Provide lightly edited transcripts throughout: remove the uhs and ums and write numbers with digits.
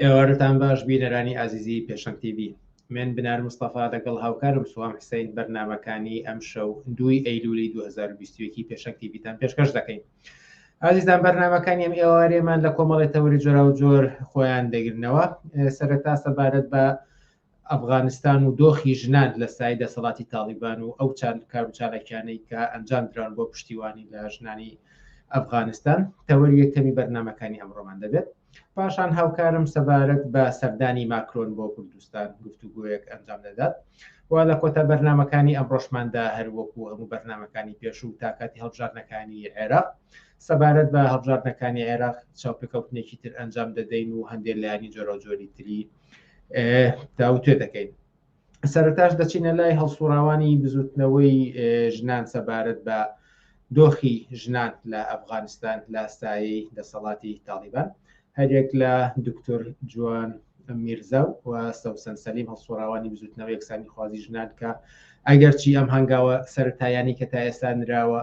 ئێوارەتان باش بینەرانی ئازیزی پێشەنگ تیڤی من بنار مستەفا لەگەڵ هاوکارم سوهام حسین بەرنامەکانی ئەمشەو دووی ئەیلولی 2021 پێشەنگ تیڤیتان پێشکەش دەکەین ئازیزان بەرنامەکانی ئەم ئێوارێمان لە کۆمەڵی تەوەری جۆراوجۆر خۆیان دەگرنەوە سەرەتا سەبارەت بە ئەفغانستان و دۆخی ژنان لە سای دەسەڵاتی تاڵیبان و ئەو کار و چالاکیانەی کە ئەنجام دراون بۆ پشتیوانی لە ژنانی ئەفغانستان تەوەری یەکەمی بەرنامەکانی ئەمڕۆمان دەبێت. پاشان هاوکارم سەبارەت بە سەردانی ماکرۆن بۆ کوردستان گفتوگۆیەک ئەنجام دەدات و لە کۆتا بەرنامەکانی ئەمڕۆشماندا هەر وەکو هەموو بەرنامەکانی پێشوو تا کاتی هەڵبژاردنەکانی عێراق سەبارەت بە هەڵبژاردنەکانی عێراق چاوپێکەوتنێکی تر ئەنجام دەدەین و هەندێک لایەنی جۆراوجۆری تری تاوتوێ دەکەین. سەرەتاش دەچینە لای هەڵسوڕاوانی بزوتنەوەی ژنان سەبارەت بە دۆخی ژنان لە ئەفغانستان لە سایەی دەسەڵاتی تاڵیبان هەریەک لە دکتۆر جوان میرزا و سەوسەن سەلیم هەڵسوڕاوانی بزوتنەوە یەکسانی خوازی ژنان کە ئەگەرچی ئەم هەنگاوە سەرەتایانی کە تا ئێستا نراوە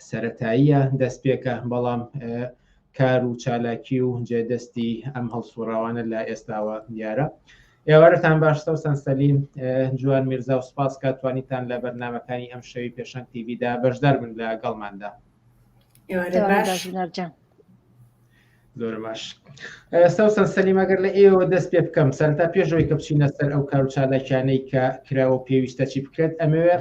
سەرەتاییە دەستپێکە، بەڵام کار و چالاکی و جێدەستی ئەم هەڵسوڕاوانە لە ئێستاوە دیارە. ئێوارەتان باش سەوسەن سەلیم، جوان میرزا و سپاس کە توانیتان لە بەرنامەکانی ئەم شەوی پێشەنگ تیڤیدا بەشدار بن لە گەڵماندا. ئێوارە باش بنار جان. زۆر باش سەوسەن سەلیم ئەگەر لە ئێوە دەست پێ بکەم سەرتا پێشەوەی کە بچینە سەر ئەو کار و چالاکیانەی کە کراوە پێویستە چی بکرێت ئەمەوێ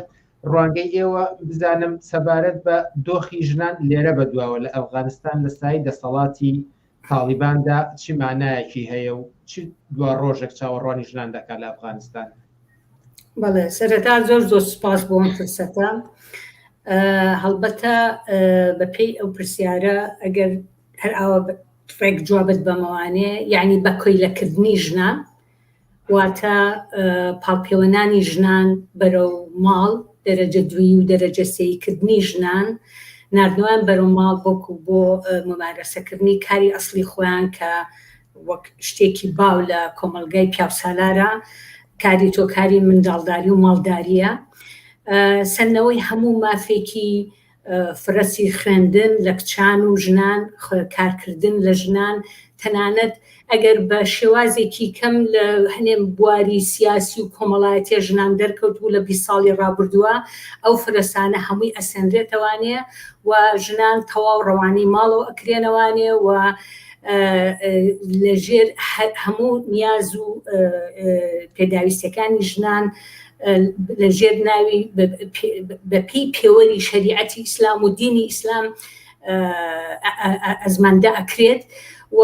ڕوانگەی ئێوە بزانم سەبارەت بە دۆخی ژنان لێرە بەدواوە لە ئەفغانستان لە سای دەسەڵاتی تاڵیباندا چ مانایەکی هەیە و چ دوا ڕۆژێک چاوەڕوانی ژنان دەکات لە ئەفغانستان؟ بەڵێ سەرەتا زۆر زۆر سپاس بۆ ئەم فرسەتە هەڵبەتە بەپێی ئەو پرسیارە ئەگەر هەر ئاوە ڕێک جوابت بەمەوانێ یعنی بە کۆیلەکردنی ژنان واتە پاڵپێوەنانی ژنان بەرەو ماڵ، دەرەجە دوویی و دەرەجە سێیی کردنی ژنان، ناردنەوەیان بەرەو ماڵ بۆکو بۆ مومارەسەکردنی کاری ئەسڵی خۆیان کە وەک شتێکی باو لە کۆمەڵگای پیاوسالارە، کاری تۆ کاری منداڵداری و ماڵدارییە. سەندنەوەی هەموو مافێکی فرەسی خوێندن لە کچان و ژنان، کارکردن لە ژنان، تەنانەت ئەگەر بە شێوازێکی کەم لە هەنێ بواری سیاسی و کۆمەڵایەتیە ژنان دەرکەوتبوو لە 20 ساڵی ڕابردووە، ئەو فرەسانە هەمووی ئەسەنرێتەوانێ و ژنان تەواو ڕەوانەی ماڵەوە ئەکرێنەوانێ و لە ژێر هەموو نیاز و پێداویستیەکانی ژنان لە ژێر ناوی بەپێی پێوەری شەریعەتی ئیسلام و دینی ئیسلام ئەزمەندە ئەکرێت و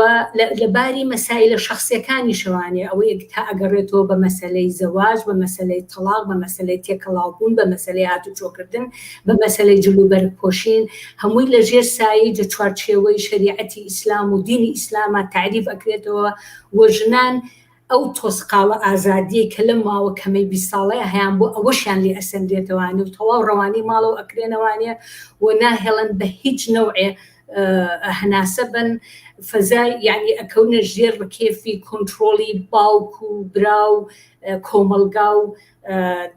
لە باری مەسایلە شخصیەکانیشەوانێ ئەوەیە تا ئەگەڕێتەوە بە مەسلەی زەواج بە مەسلەی تەڵاق بە مەسلەی تێکەڵاوبوون بە مەسلەی هاتوچۆکردن بە مەسلەی جلوبەرگ پۆشین هەمووی لە ژێر سایەی جە چوارچێوەی شەریعەتی ئیسلام و دینی ئیسلامە تەعریف ئەکرێتەوە و ژنان ئەو تۆزقاڵە ئازادیەی کە لەم ماوە کەمەی 20 ساڵەیە هەیان بوو ئەوەشیان لێ ئەسەنرێتەوانێ و تەواو ڕەوانەی ماڵەوە ئەکرێنەوانێ و ناهێڵن بە هیچ نەوعێ هەناسە بن فەزای یعنی ئەکەونە ژێر ڕکێفی کۆنترۆڵی باوک و برا و کۆمەڵگا و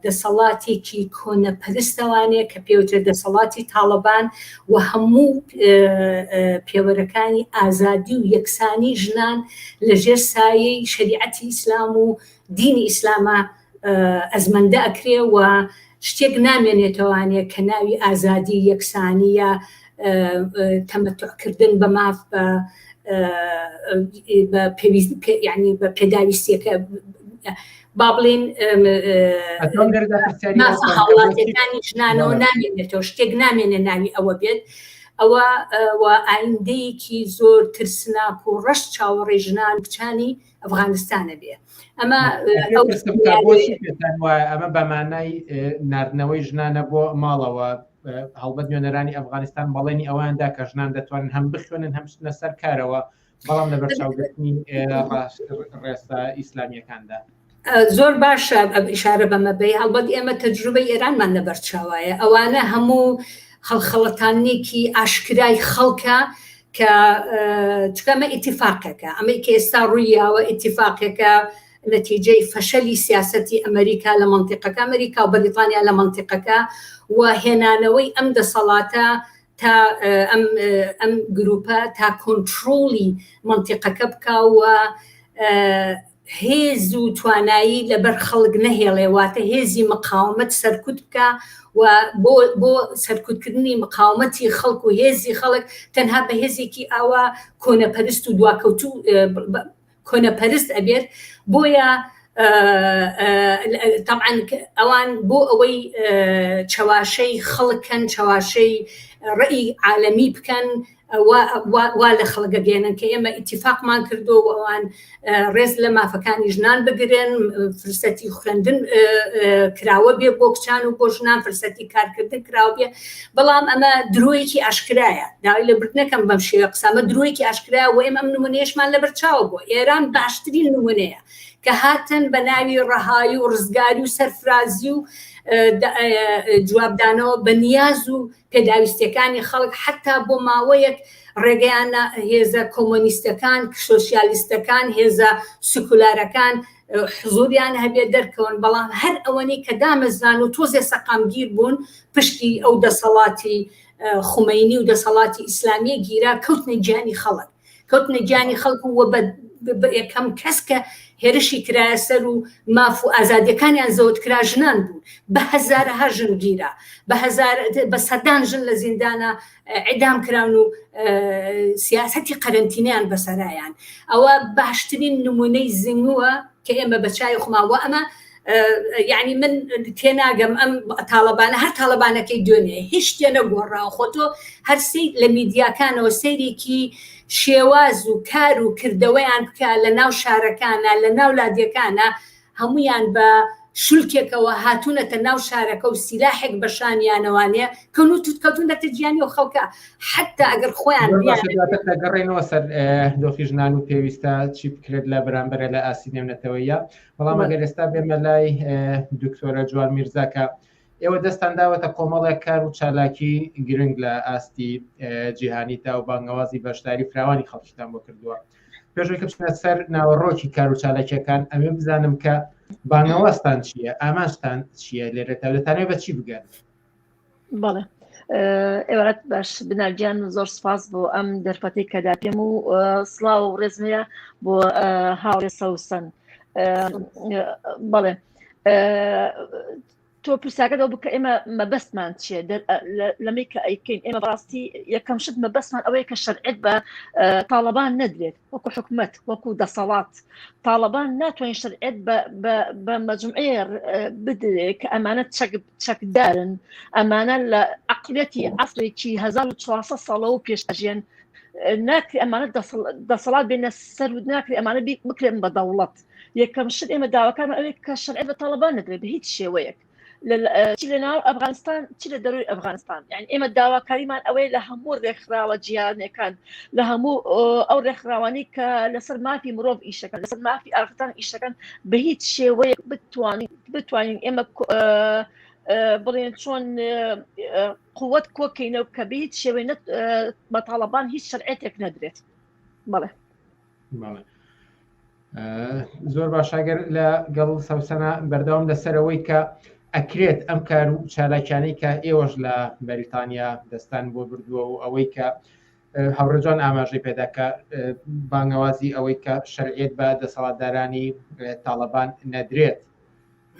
دەسەڵاتێکی کۆنەپەرستەوانێ کە پێوترێت دەسەڵاتی تاڵەبان و هەموو پێوەرەکانی ئازادی و یەکسانی ژنان لە ژێر سایەی شەریعەتی ئیسلام و دینی ئیسلامە ئەزمەندە ئەکرێ و شتێک نامێنێتەوانێ کە ناوی ئازادی یەکسانی یا تەمەتعکردن بە ماف بە بە پێویست یعنی بە پێداویستیەکە با بڵین هاوڵاتیەکانی ژنانەوە نامێنێتەوە شتێک نامێنێ ناوی ئەوە بێت ئەوە و ئایندەیەکی زۆر ترسناک و ڕەش چاوەڕێ ژنان کچانی ئەفغانستانە بێ ئەمە ئەمە بە مانای نردنەوەی ژنانە بۆ ماڵەوە هەڵبەت نوێنەرانی ئەفغانستان بەڵێنی ئەواندا کە ژنان دەتوانن هەم بخوێنن هەم بچنە سەر کارەوە بەڵام لە بەرچاوگرتنی ڕێسا ئیسلامیەکاندا. زۆر باشە ئیشارە بەمە بەی هەڵبەت ئێمە تەجروبەی ئێرانمان لە بەرچاوایە ئەوانە هەموو هەڵخەڵەتانێکی ئاشکرای خەڵکە کە چکە ئەمە ئیتفاقێکە ئەمەی کە ئێستا ڕوویاوە ئیتفاقێکە نەتیجەی فەشەلی سیاسەتی ئەمریکا لە مەنتیقەکە ئەمریکا و بەریتانیا لە مەنتیقەکە و هێنانەوەی ئەم دەسەڵاتە تا ئەم ئەم گروپە تا کۆنترۆڵی مەنتیقەکە بکا و. هێز و توانایی لەبەر خەڵک نەهێڵێ، واتە هێزی مقاومەت سەرکوت بکا و بۆ بۆ سەرکوتکردنی مقاومەتی خەڵک و هێزی خەڵک تەنها بە هێزێکی ئاوا کۆنەپەرست و دواکەوتوو کۆنەپەرست ئەبێت. بۆیە تەبعەن ئەوان بۆ ئەوەی چەواشەی خەڵک کەن، چەواشەی ڕەئی عالەمی بکەن، وا لە خەڵک ئەگەیەنن کە ئێمە ئیتیفاقمان کردو و ئەوان ڕێز لە مافەکانی ژنان بگرن، فرسەتی خوێندن کراوە بێ بۆ کچان و بۆ ژنان، فرسەتی کارکردن کراوە بێ. بەڵام ئەمە درۆیەکی ئاشکرایە، داوای لێبوردنەکەم بەم شێوە قسامە، درۆیەکی ئاشکرایە و ئێمە ئەم نمونەیەشمان لەبەر چاوە بووە. ئێران باشترین نمونەیە کە هاتن بە ناوی ڕەهایی و ڕزگاری و سەرفرازی و جوابدانەوە بە نیاز و پێداویستیەکانی خەڵک، حەتا بۆ ماوەیەک ڕێگەیان هێزە کۆمۆنیستەکان، سۆسیالیستەکان، هێزە سکولارەکان حزوریان هەبێ دەرکەون، بەڵام هەر ئەوەنەی کە دامەزران و تۆزێ سەقامگیر بوون، پشتی ئەو دەسەڵاتی خومەینی و دەسەڵاتی ئیسلامیە گیرا، کەوتنە گیانی خەڵک. کەوتنە گیانی خەڵک و بە یەکەم کەس کە هێرشی کرایە سەر و ماف و ئازادیەکانیان زەوت کرا ژنان بوون. بە هەزارەها ژن گیرا، بە هەزار بە سەدان ژن لە زیندانە عیدام کراون و سیاسەتی قەرەنتینەیان بەسەرایان. ئەوە باشترین نمونەی زنگووە کە ئێمە بە چاوی خۆمان وە ئەمە یعنی من تێناگەم ئەم تاڵەبانە هەر تاڵەبانەکەی دوێنێ هیچ شتێ نەگۆڕاوە. خۆ تۆ هەر سەیر لە میدیاکانەوە سەیرێکی شێواز و کار و کردەوەیان بکە لە ناو شارەکانە لە ناو لادێکانە، هەمویان بە شولکێکەوە هاتوونەتە ناو شارەکە و سیلاحێک بە شانیانەوانێ کەون و کەوتونەتە گیانی و خەڵکە، حتا ئەگەر خۆیان دەگەڕێنەوە سەر دۆخی ژنان و پێویستە چی بکرێت لە بەرامبەرە لە ئاستی نێونەتەوەیە. بەڵام ئەگەر ئێستا بێمە لای دکتۆرە جوان میرزا کە ئێوە دەستان داوەتە کۆمەڵێک کار و چالاکی گرنگ لە ئاستی جیهانی تا و بانگەوازی بەشداری فراوانی خەڵکیتان بۆ کردووە. پێشەوەی کە بچنە سەر ناوەڕۆکی کار و چالاکیەکان، ئەمێ بزانم کە بانگەوازتان چییە، ئامانجتان چییە لێرە تا دەتانەوێت بە چی بگەن؟ بەڵێ ئێوارەت باش بناگیان، زۆر سپاس بۆ ئەم دەرفەتەی کە داپێم و سڵاو و ڕێزم هەیە بۆ هاوڕێ سەوسەن. بەڵێ تۆ پرسیاکەەوە بکە ئێمە مەبەستمان چییە لەمەی کە ئەیکەین. ئێمە بەڕاستی یەکەم شت مەبەستمان ئەوەیە کە شەرعیت بە تاڵەبان نەدرێت وەکو حکومت وەکو دەسەڵات. تاڵەبان ناتوانین شەرعیت بە مەجموعەیە بدرێت کە ئەمانە چەک چەکدارن، ئەمانە لە عقلەتی عەسرێکی 1400 ساڵەوە پێش ئەژێن. ناکرێ ئەمانە دەسەڵات بێنە سەر و ناکرێ ئەمانە بکرێن بە دەوڵەت. یەکەم شت ئێمە داواکان ئەوێک کە شەرعیت بە تاڵەبان نەدرێت بە هیچ شێوەیەک، چی لە ناو ئەفغانستان چی لە دەروی ئەفغانستان. یعنی ئێمە داواکاریمان ئەوەیە لە هەموو ڕێکخراوە جیهانیەکان، لە هەموو ئەو ڕێکخراوانی کە لەسەر مافی مرۆڤ ئیشەکەن، لەسەر مافی ئافرەتان ئیشەکەن، بە هیچ شێوەیەک بتوانین بتوانین ئێمە بڵێن چۆن قوت کۆکەینەوە کە بە هیچ شێوەی بە تاڵەبان هیچ شەرعێتێک نەدرێت. بەڵێ. زۆر باشاگەر لە گەڵ سەوسەنە بەردەوام لەسەرەوەی کە ئەکرێت ئەم کار و چالاکیانەی کە ئێوەش لە بەریتانیا دەستان بۆ بردووە و ئەوەی کە هاوڕێجان ئاماژەی پێدا کە بانگەوازی ئەوەی کە شەرعیت بە دەسەڵاتدارانی تاڵەبان نەدرێت،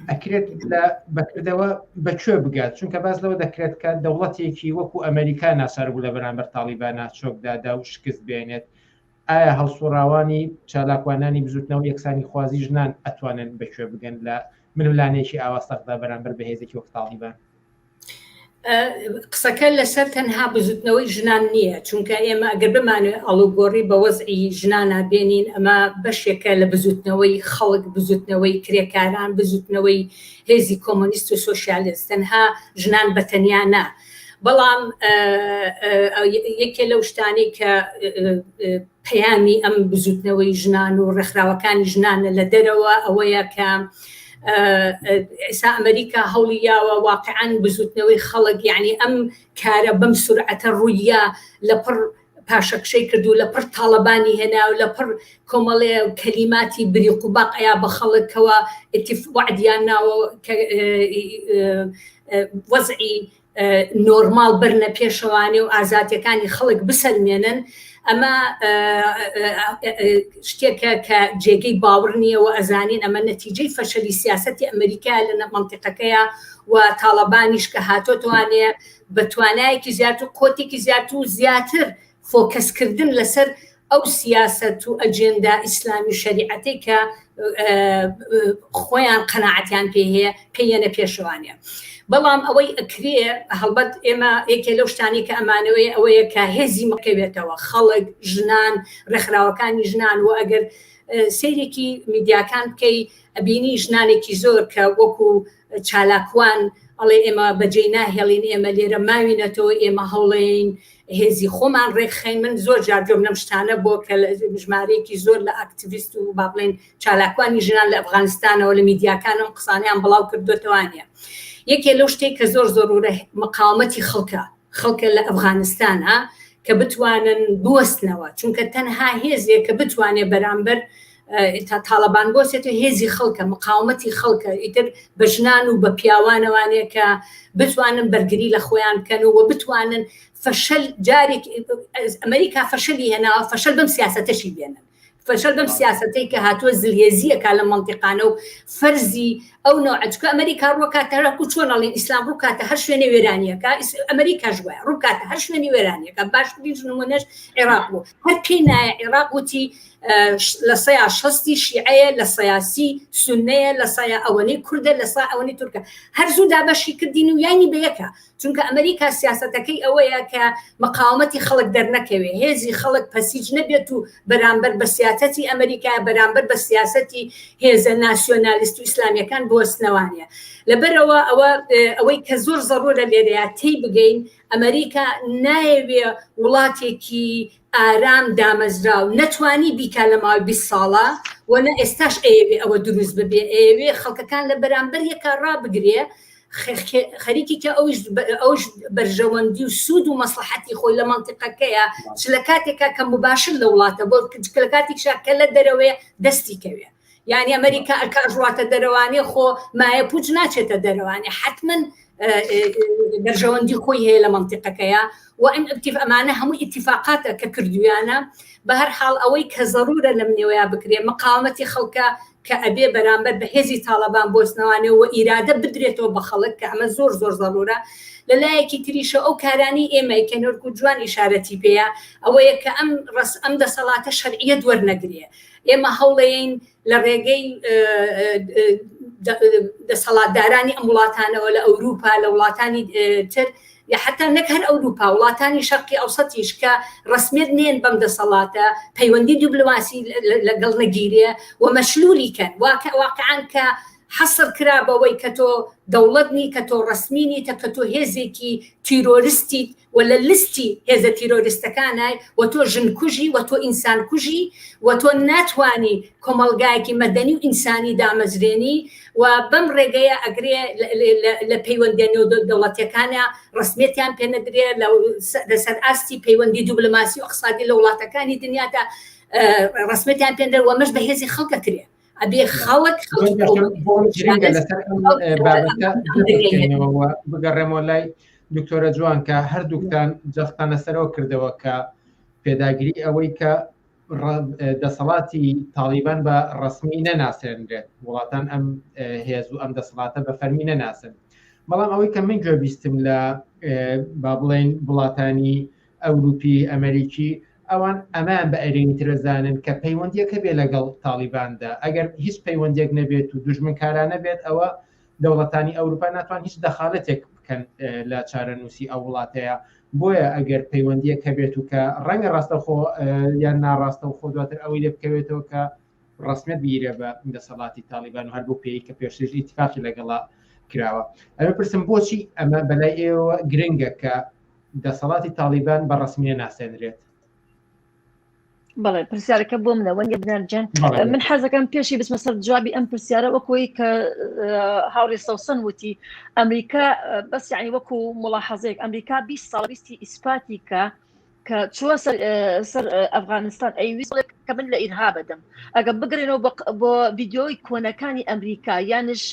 ئەکرێت لە بەکردەوە بەکوێ بگات؟ چونکە باس لەوە دەکرێت کە دەوڵەتێکی وەکو ئەمریکا ناچار بوو لە بەرامبەر تاڵیبانە چۆکدادا و شکست بێنێت. ئایا هەڵسوڕاوانی چالاکوانانی بزوتنەوە یەکسانی خوازی ژنان ئەتوانن بەکوێ بگەن لە ململانێکی ئاوا سەختدا بەرامبەر بە هێزێکی وەک تاڵیبان؟ قسەکە لەسەر تەنها بزوتنەوەی ژنان نییە، چونکە ئێمە ئەگەر بمانەوێت ئاڵوگۆڕی بە وەزعی ژنانا بێنین، ئەمە بەشێکە لە بزوتنەوەی خەڵک، بزوتنەوەی کرێکاران، بزوتنەوەی هێزی کۆمۆنیست و سۆسیالیست، تەنها ژنان بە تەنیا نا. بەڵام یەکێ لەو شتانەی کە پەیامی ئەم بزوتنەوەی ژنان و ڕێکخراوەکانی ژنانە لە دەرەوە ئەوەیە کە ئێستا ئەمریکا هەوڵی یاوە واقعا بزوتنەوەی خەڵک، یعنی ئەم کارە بەم سورعەتە ڕوویە لە پڕ پاشەکشەی کرد و لە پڕ تاڵەبانی هێنا و لە پڕ کۆمەڵێ کەلیماتی بریق و باق ئەیا بە خەڵکەوە وعدیان ناوە کە وەزعی. نۆرماڵ بەرنە پێشەوانێ و ئازادیەکانی خەڵک بسەلمێنن ئەمە شتێکە کە جێگەی باوەڕ نییە و ئەزانین ئەمە نەتیجەی فەشەلی سیاسەتی ئەمریکا لە مەنتیقەکەیە و تاڵەبانیش کە هاتۆتوانێ بە توانایەکی زیاتر و قوتێکی زیاتر و زیاتر فۆکەسکردن لەسەر ئەو سیاسەت و ئەجێندا ئیسلامی و شەریعەتەی کە خۆیان قەناعەتیان پێ هەیە پێیەنە پێشەوانە. بەڵام ئەوەی ئەکرێ هەڵبەت ئێمە یەکێ لەو شتانەی کە ئەمانەوەی ئەوەیە کە هێزی مەکەوێتەوە خەڵک ژنان ڕێکخراوەکانی ژنان و ئەگەر سەیرێکی میدیاکان بکەی ئەبینی ژنانێکی زۆر کە وەکو چالاکوان ئەڵێ ئێمە بەجێی ناهێڵین ئێمە لێرە ماوینەتەوە ئێمە هەوڵین هێزی خۆمان ڕێکخەین من زۆر جار گوێم لەم شتانە بۆ کە ژمارەیەکی زۆر لە ئەکتیڤیست و با بڵێن چالاکوانی ژنان لە ئەفغانستانەوە لە میدیاکانم قسانیان بڵاو کردوێتەوانە یەکێ لەو شتێک کە زۆر زۆرورە مقاومەتی خەڵکە خەڵکە لە ئەفغانستانە کە بتوانن بوەستنەوە چونکە تەنها هێزێک کە بتوانێت بەرامبەر تا تاڵەبان بۆسێت و هێزی خەڵکە مقاومەتی خەڵکە ئیتر بە ژنان و بە پیاوانەوانەیە کە بتوانن بەرگری لە خۆیان بکەن و بتوانن فەشەل جارێک ئەمریکا فەشەلی هێناوە فەشەل بەم سیاسەتەشی بێنن فەشەل بەم سیاسەتەی کە هاتووە زلهێزیەکە لە مەنتیقانە و فەرزی ئەو نەوعە چونکە ئەمریکا ڕووکاتە هەرکو چۆن ئەڵێن ئیسلام ڕووکاتە هەر شوێنێ وێرانیەکە ئەمریکاش وایە ڕووکاتە هەر شوێنی وێرانیەکە باشترین نمونەش عێراق بوو هەر پێی نایە عێراق وتی لە سەیا شەستی شیعەیە لە سەیاسی سونەیە لە سایە ئەوەنەی کوردە لە سا ئەوەنەی تورکە هەر زوو دابەشی کردین و یانی بە یەکە چونکە ئەمریکا سیاسەتەکەی ئەوەیە کە مقاومەتی خەڵک دەرنەکەوێ هێزی خەڵک پەسیج نەبێت و بەرامبەر بە سیاسەتی ئەمریکا بەرامبەر بە سیاسەتی هێزە ناسیۆنالیست و ئیسلامیەکان بوەستنەوانە لەبەرەوە ئەوە ئەوەی کە زۆر زەڕورە لێرەیە تێی بگەین ئەمریکا نایەوێ وڵاتێکی ئارام دامەزراو نەتوانی بیکا لە ماوەی 20 ساڵە و نە ئێستاش ئەیەوێ ئەوە دروست ببێ ئەیەوێ خەڵکەکان لە بەرامبەر یەکا ڕابگرێ خەریکی کە ئەوش ئەوش بەرژەوەندی و سوود و مەسلحەتی خۆی لە مەنتیقەکەیە چ لە کاتێکا کە مباشر لە وڵاتە بۆ لە کاتێکشا کە لە دەرەوەیە دەستی کەوێ یعنی ئەمریکا ئەکا ژواتە دەرەوانێ خۆ مایە پوچ ناچێتە دەرەوانێ حتمما بەرژەوەندی خۆی هەیە لە مەنتیقەکەیە و ئەم ئەتیف ئەمانە هەموو ئیتیفاقاتە کە کردویانە بە هەر حاڵ ئەوەی کە زەرورە لەم نێوەیە بکرێ مقاومەتی خەڵکە کە ئەبێ بەرامبەر بە هێزی تاڵەبان بۆستنەوانێ و ئیرادە بدرێتەوە بە خەڵک کە ئەمە زۆر زۆر زەرورە لە لایەکی تریشە ئەو کارانی ئێمەی کە نۆرک و جوان ئیشارەتی پێیە ئەوەیە کە ئەم ڕەس ئەم دەسەڵاتە شەرعیەت وەرنەگرێ ئێمە هەوڵەیەین لە ڕێگەی دەسەڵاتدارانی ئەم وڵاتانەوە لە ئەوروپا لە وڵاتانی تر یا حتا نەک هەر ئەوروپا وڵاتانی شەرقی ئەوسەتیش کە ڕسمیت نێن بەم دەسەڵاتە پەیوەندی دیبلۆماسی لەگەڵ نەگیرێ و مەشلولی کەن واقعان کە حەسر کرا بەوەی کە تۆ دەوڵەت نی کە تۆ ڕسمی نیتە کە تۆ هێزێکی تیرۆریستیت و لە لستی هێزە تیرۆریستەکانای و تۆ ژن کوژی و تۆ ئینسان کوژی و تۆ ناتوانی کۆمەڵگایەکی مەدەنی و ئینسانی دامەزرێنی و بەم ڕێگەیە ئەگرێ لە پەیوەندیە نێودەوڵەتیەکانە ڕسمیەتیان پێ نەدرێ لەسەر ئاستی پەیوەندی دیبلۆماسی و ئەقسادی لە وڵاتەکانی دنیادا ڕسمیەتیان پێ نەدرێ و ئەمەش بە هێزی خەڵکە کرێ ئەبێ خەڵک بگەڕێمەوە لای دکتۆرە جوان کە هەردووکتان جەختان لەسەرەوە کردەوە کە پێداگری ئەوەی کە دەسەڵاتی تاڵیبان بە ڕسمی نەناسێنرێت وڵاتان ئەم هێز و ئەم دەسەڵاتە بە فەرمی نەناسن بەڵام ئەوەی کە من گوێ بیستم لە با بڵێن وڵاتانی ئەوروپی ئەمریکی ئەوان ئەمەیان بە ئەرێنی ترەزانن کە پەیوەندیەکە بێ لەگەڵ تاڵیباندا ئەگەر هیچ پەیوەندێک نەبێت و دوژمنکارانە بێت ئەوە دەوڵەتانی ئەوروپا ناتوان هیچ دەخالەتێک بکەن لە چارەنووسی ئەو وڵاتەیە بۆیە ئەگەر پەیوەندیەک هەبێت و کە ڕەنگە ڕاستەخۆ یان ناڕاستەوخۆ دواتر ئەوەی لێ بکەوێتەوە کە ڕسمیت بگیرێ بە دەسەڵاتی تاڵیبان و هەر بۆ پێی کە پێشتریش ئیتفاقی لەگەڵا کراوە ئەمە پرسم بۆچی ئەمە بەلای ئێوە گرنگە کە دەسەڵاتی تاڵیبان بە ڕسمیە ناسێنرێت بەڵێ پرسیارەکە بۆ منە وەنیە بنارجان من حەزەکەم پێشی بچمە سەر جوابی ئەم پرسیارە وەکوی کە هاوڕێ سەوسەن وتی ئەمریکا بەس یعنی وەکو مڵاحەزێک ئەمریکا 20 ساڵ ویستی ئیسپاتی کە. کە چووە سەر سەر ئەفغانستان ئەیویست کە من لە ئیرهاب بدەم ئەگە بگرێنەوە بۆ ڤیددیۆی کۆنەکانی ئەمریکا یانش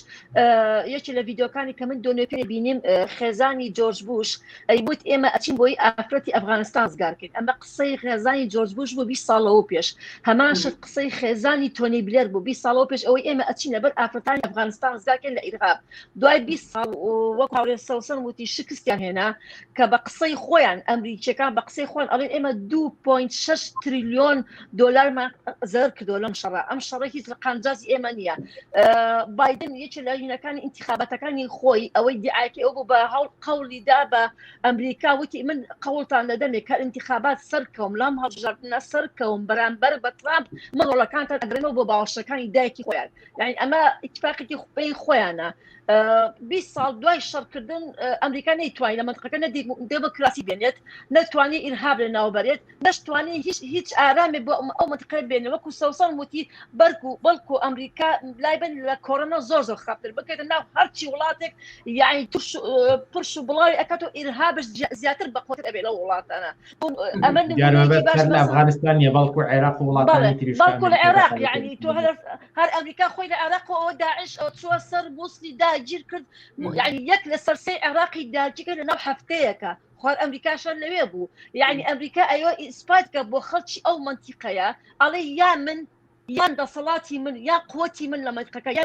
یەکێ لە ڤیددیوکانی کە من دۆنێ پێ بینیم خێزانی جۆرج بوش ئەیوت ئێمە ئەچین بۆی ئافرەتی ئەفغانستان زگارکەین ئەمە قسەی خێزانی جۆرج بوش بوو 20 ساڵەوە پێش هەمان شت قسەی خێزانی تۆنی بلێر بوو 20 ساڵەوە پێش ئەوەی ئێمە ئەچینە بەر ئافرەتانی ئەفغانستان زگارکەین لە ئیرهاب دوای 20 ساڵ وەک هاوڕێ سەوسەن وتی شکستیان هێنا کە بە قسەی خۆیان ئەمریکیەکان بە قسەی خۆیان ئەڵێن ئێمە 2.6 تریلیۆن دلارمان زەرەر کردووە لەم شەڕە ئەم شەڕە هیچ لە قانجازی ئێمە نییە بایدن یەکێ لە هینەکانی ئینتخاباتەکانی خۆی ئەوەی دیعاکەی ئەو بوو بە هەوڵ قەوڵی دا بە ئەمریکا وتی من قەوڵتان دەدەمێ کە ئینتخابات سەرکەوم لەم هەڵبژاردنە سەرکەوم بەرامبەر بە ترامپ من ڕۆڵەکانتان ئەگرنەوە بۆ باوەشەکانی دایکی خۆیان یعنی ئەمە ئیتفاقێکی خۆی خۆیانە 20 ساڵ دوای شەڕکردن ئەمریکا نەیتوانی لە منطقەکە نە دێمۆکراسی بێنێت نەتوانی ئیرهاب لە ناوبەرێت نەشتوانی هیچ هیچ ئارامێ بۆ ئەو منطقەیە بێنێ وەکو سەوسەن وتی بەرک و بەڵکو ئەمریکا لای بن لە کۆرۆنا زۆر زۆر خراپتر بکەێتە ناو هەرچی وڵاتێک یعنی پرش و بڵاوی ئەکات و ئیرهابش زیاتر بەقوتر ئەبێ لەو وڵاتانە ئەمە لە ئەفغانستان نیە بەڵکو عێراق و وڵاتانی تریش بەڵکو لە عێراق یعنی تۆ هەر هەر ئەمریکا خۆی لە عێراق و داعش چووە سەر مووسڵی داگیر کرد یعنی یەک لە سەر سێ عێراقی داگیر کرد لە ناو هەفتەیەکە خوار ئەمریکاشە لەوێ بوو یعنی ئەمریکا ئەیوە ئیسپات کە بۆ خەڵکی ئەو منتیقەیە ئەڵێ یا من یان دەسەڵاتی من یا قوتی من لە منتیقەکە یا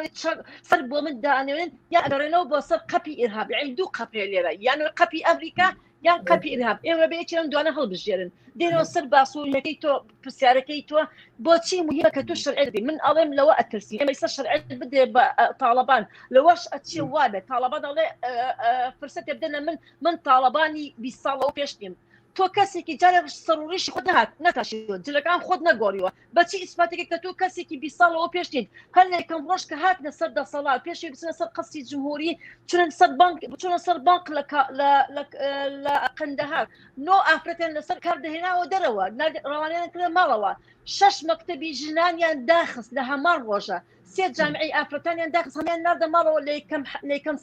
سەر بۆ من دانێن یا ئەگەڕێنەوە بۆ سەر قەپی ئیرهاب یعنی دوو قەپێ لێرە یان قەپی ئەمریکا یان قەپی ئیرهاب ئێوە بێ یەکێ لەم دوانە هەڵبژێرن دێنەوە سەر باسوولەکەی تۆ پرسیارەکەی تۆ بۆچی مهمە کە تۆ شەرعیت بدەی من ئەڵێم لەوە ئەترسی ئێمە ئێستا شەرعیت بدێ بە تاڵەبان لەوەش ئەچێ وابێ تاڵەبان ئەڵێ فرسەتێ بدەنە من من تاڵەبانی 20 ساڵەوە پێش نیم تۆ کەسێکی جارێ سەر و ڕیشی خۆت نەهات نەتاشیوە جلەکان خۆت نەگۆڕیوە بەچی ئیسپاتێک کە تۆ کەسێکی 20 ساڵەوە پێش نیت هەر لە یەکەم ڕۆژ کە هاتنە سەر دەسەڵات پێشی بچنە سەر قەسری جمهوری چونە سەر بانک بچونە سەر بانک لە لە لە قەندەهار نۆ ئافرەتیان لەسەر کار دەهێناوە دەرەوە ڕەوانیان کردە ماڵەوە شەش مەکتەبی ژنانیان داخست لە هەمان ڕۆژە سێ جامعی ئافرەتانیان داخست هەمیان ناردە ماڵەوە لە یەکەم لە یەکەم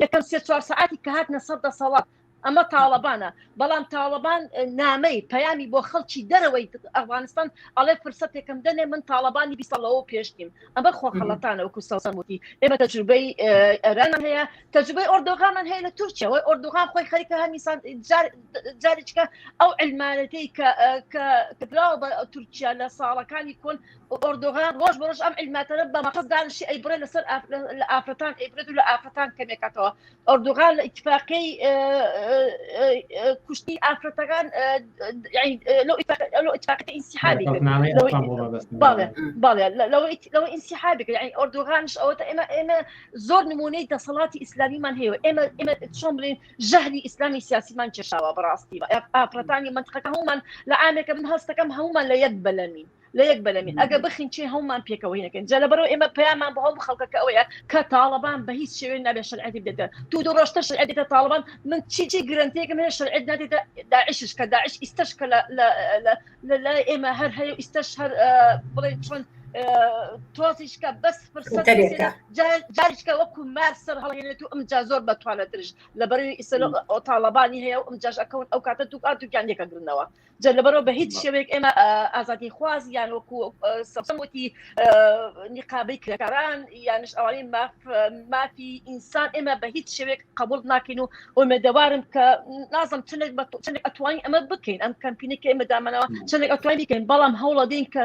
یەکەم سێ چوار سەعاتی کە هاتنە سەر دەسەڵات ئەمە تاڵەبانە بەڵام تاڵەبان نامەی پەیامی بۆ خەڵکی دەرەوەی ئەفغانستان ئەڵێ فرسەتێکم دەنێ من تاڵەبانی 20 ساڵەوە پێشتیم ئەمە خۆ خەڵەتانە وەکو سەوسەن وتی ئێمە تەجروبەی ئێرانمان هەیە تەجروبەی ئۆردوغانمان هەیە لە تورکیا وەی ئۆردوغان خۆی خەریکە هەمیسان جارێکە ئەو علمانەتەی کە کە دراوە بە تورکیا لە ساڵەکانی کۆن ئۆردوغان ڕۆژ بە ڕۆژ ئەم علماتەنە بە مەقەس دانشی ئەیبڕێ لەسەر لە ئافرەتان ئەیبرێت و لە ئافرەتان کەمێکاتەوە ئۆردوغان لە ئیتفاقی کوشتنی ئافرەتەکان لەو ئیتفاقی ئینسیحابی بەڵێ لەوە ئینسیحابی کرد یعنی ئۆردوغانش ئەوەتە ئێمە ئێمە زۆر نمونەی دەسەڵاتی ئیسلامیمان هەیە ئێمە ئێمە چۆن بڵێن ژەهری ئیسلامی سیاسیمان کێشاوە بەڕاستی ئافرەتانی منتقەکە هەمومان لە عامێکە من هەستەکەم هەمومان لە یەک بەلەمین لە یەک بەلەمین ئەگە بخینچێ هەمومان پێکەوە هینەکەین جا لەبەرەوە ئێمە پەیامان بۆ هەموو خەڵکەکە ئەوەیە کە تاڵەبان بە هیچ شێوەیەک نابێت شەرعیەتی بدێتە تو دوو ڕۆژتر شەرعیەت دێتە تاڵەبان من چی چی گرەنتیەکم هەیە شەرعیەت نادێتە داعشش کە داعش ئیستەش کە لە لە لە لای ئێمە هەر هەیە و ئیستەش هەر بڵێ چۆن تۆزیشکە بەس فرسەت جاریشکە وەکو مار سەر هەڵێنێت و ئەمجا زۆر بەتوانەترش لەبەرەوەی ئیسە تاڵەبانی هەیە و ئەمجاش ئەکەون ئەو کاتە دوو دووکیان یەکەگرنەوە جا لەبەرەوە بە هیچ شێوەیەک ئێمە ئازادی خواز یان وەکو سەوسەن وتی نیقابەی کرێکاران یانش ئەوانەی ماف مافی ئینسان ئێمە بە هیچ شێوەیەک قبول ناکەین و ئومێدەوارم کە نازم چنێک بە چنێک ئەتوانین ئەمە بکەین ئەم کەمپینی کە ئێمە دامانەوە چنێک ئەتوانین بکەین بەڵام هەوڵەدەین کە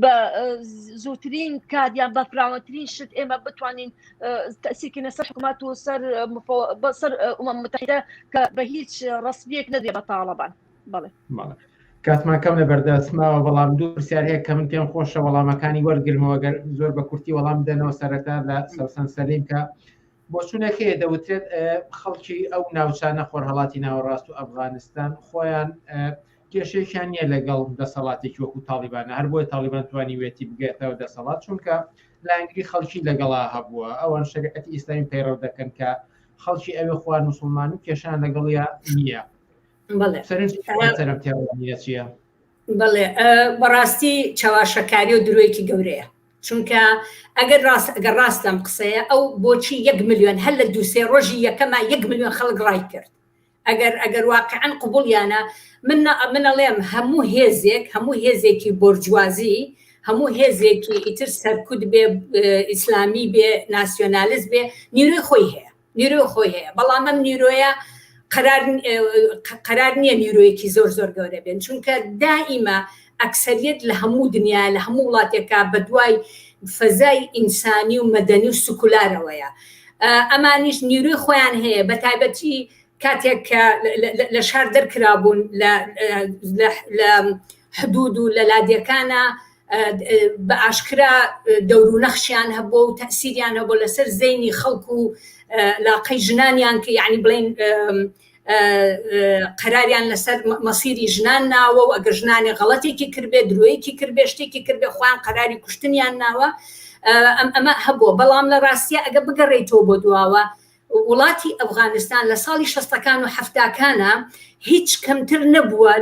بە زووترین کات یان بە فراوانترین شت ئێمە بتوانین تەسیرکردنە سەر حکومات و سەر سەر ئومەم متحدە کە بە هیچ ڕسمیەک نەدرێ بە تاڵەبان بەڵێ کاتمان کەم لە بەردەست ماوە بەڵام دوو پرسیار هەیە کە من پێم خۆشە وەڵامەکانی وەرگرمەوە گەر زۆر بە کورتی وەڵام بدەنەوە سەرەتا لە سەوسەن سەلیم کە بۆچوونێک هەیە دەوترێت خەڵکی ئەو ناوچانە خۆرهەڵاتی ناوەڕاست و ئەفغانستان خۆیان کێشەیەکیان نییە لەگەڵ دەسەڵاتێکی وەکو تاڵیبانە هەر بۆیە تاڵیبان توانیوێتی بگێتەوە دەسەڵات چونکە لایەنگری خەڵکی لەگەڵا هەبووە ئەوان شەریعەتی ئیسلامی پەیڕەو دەکەن کە خەڵکی ئەوێ خوان مسلمان و کێشان لەگەڵیا نییە چییە؟ بەڵێ بەڕاستی چەواشەکاری و درۆیەکی گەورەیە چونکە ئەگەر ڕاست ئەگەر ڕاستم قسەیە ئەو بۆچی یەک میلیۆن هەر لە دووسێ ڕۆژی یەکەمە یەک میلیۆن خەڵک ڕای کرد. ئەگەر ئەگەر واقعەن قبوڵیانە من من ئەڵێم هەموو هێزێک هەموو هێزێکی بۆرجوازی هەموو هێزێکی ئیتر سەرکوت بێ ئیسلامی بێ ناسیۆنالیست بێ نیرۆی خۆی هەیە نیرۆی خۆی هەیە بەڵام ئەم نیرۆیە قەرار قەرار نییە نیرۆیەکی زۆر زۆر گەورە بێن چونکە دائیمە ئەکسەریەت لە هەموو دنیا لە هەموو وڵاتێکا بە دوای فەزای ئینسانی و مەدەنی و سکولارەوەیە ئەمانیش نیرۆی خۆیان هەیە بە تایبەتی کاتێک کە لە شار دەرکرابوون لە حدود و لە لادێکانە بە ئاشکرا دەور و نەخشیان هەبوو و تەسیریان هەبوو لەسەر زەینی خەڵک و لاقەی ژنانیان کە یعنی بڵێن قەراریان لەسەر مەسیری ژنان ناوە و ئەگەر ژنانی غەڵەتێکی کردبێ درۆیەکی کردبێ شتێکی کردبێ خۆیان قەراری کوشتنیان ناوە ئەم ئەمە هەبووە بەڵام لە ڕاستیە ئەگە بگەڕێیتەوە بۆ دواوە وڵاتی ئەفغانستان لە ساڵی شەستەکان و حەفتاکانە هیچ کەمتر نەبووە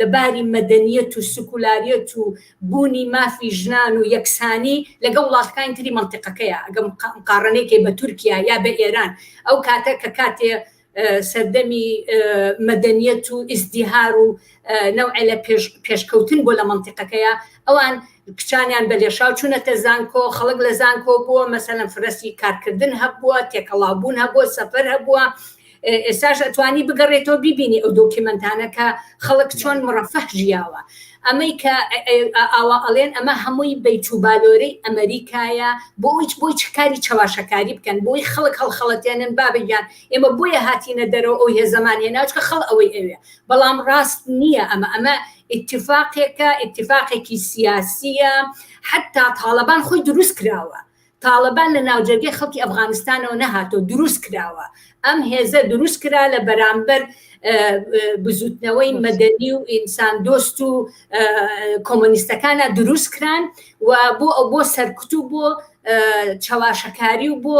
لە باری مەدەنیەت و سکولاریەت و بوونی مافی ژنان و یەکسانی لەگەڵ وڵاتەکانی تری مەنتیقەکەیە ئەگە مقاڕنەیەکەی بە تورکیا یا بە ئێران ئەو کاتە کە کاتێ سەردەمی مەدەنیەت و ئیزدیهار و نەوعێ لە پێشکەوتن بۆ لە مەنتیقەکەیە ئەوان کچانیان بە لێشاو چوونەتە زانکۆ خەڵک لە زانکۆ بووە مەسەلەن فرەسی کارکردن هەبووە تێکەڵاوبوون هەبووە سەفەر هەبووە ئێستاش ئەتوانی بگەڕێتەوە بیبینی ئەو دۆکیمەنتانە کە خەڵک چۆن مڕەفەه ژیاوە ئەمەی کە ئاوا ئەڵێن ئەمە هەمووی بەیت و بالۆرەی ئەمریکایە بۆ هیچ بۆی چ کاری چەواشەکاری بکەن بۆی خەڵک هەڵخەڵەتێنن بابە گیان ئێمە بۆیە هاتینە دەرەوە ئەو هێزەمان هێنا چکە خەڵ ئەوەی ئەوێ بەڵام ڕاست نییە ئەمە ئەمە ئیتفاقێکە ئیتفاقێکی سیاسیە حتا تاڵەبان خۆی دروست کراوە تاڵەبان لە ناوجەرگەی خەڵکی ئەفغانستانەوە نەهاتۆ دروست کراوە ئەم هێزە دروست کرا لە بەرامبەر بزوتنەوەی مەدەنی و ئینسان دۆست و کۆمۆنیستەکانە دروست کران و بۆ ئەو بۆ سەرکوت و بۆ چەواشەکاری و بۆ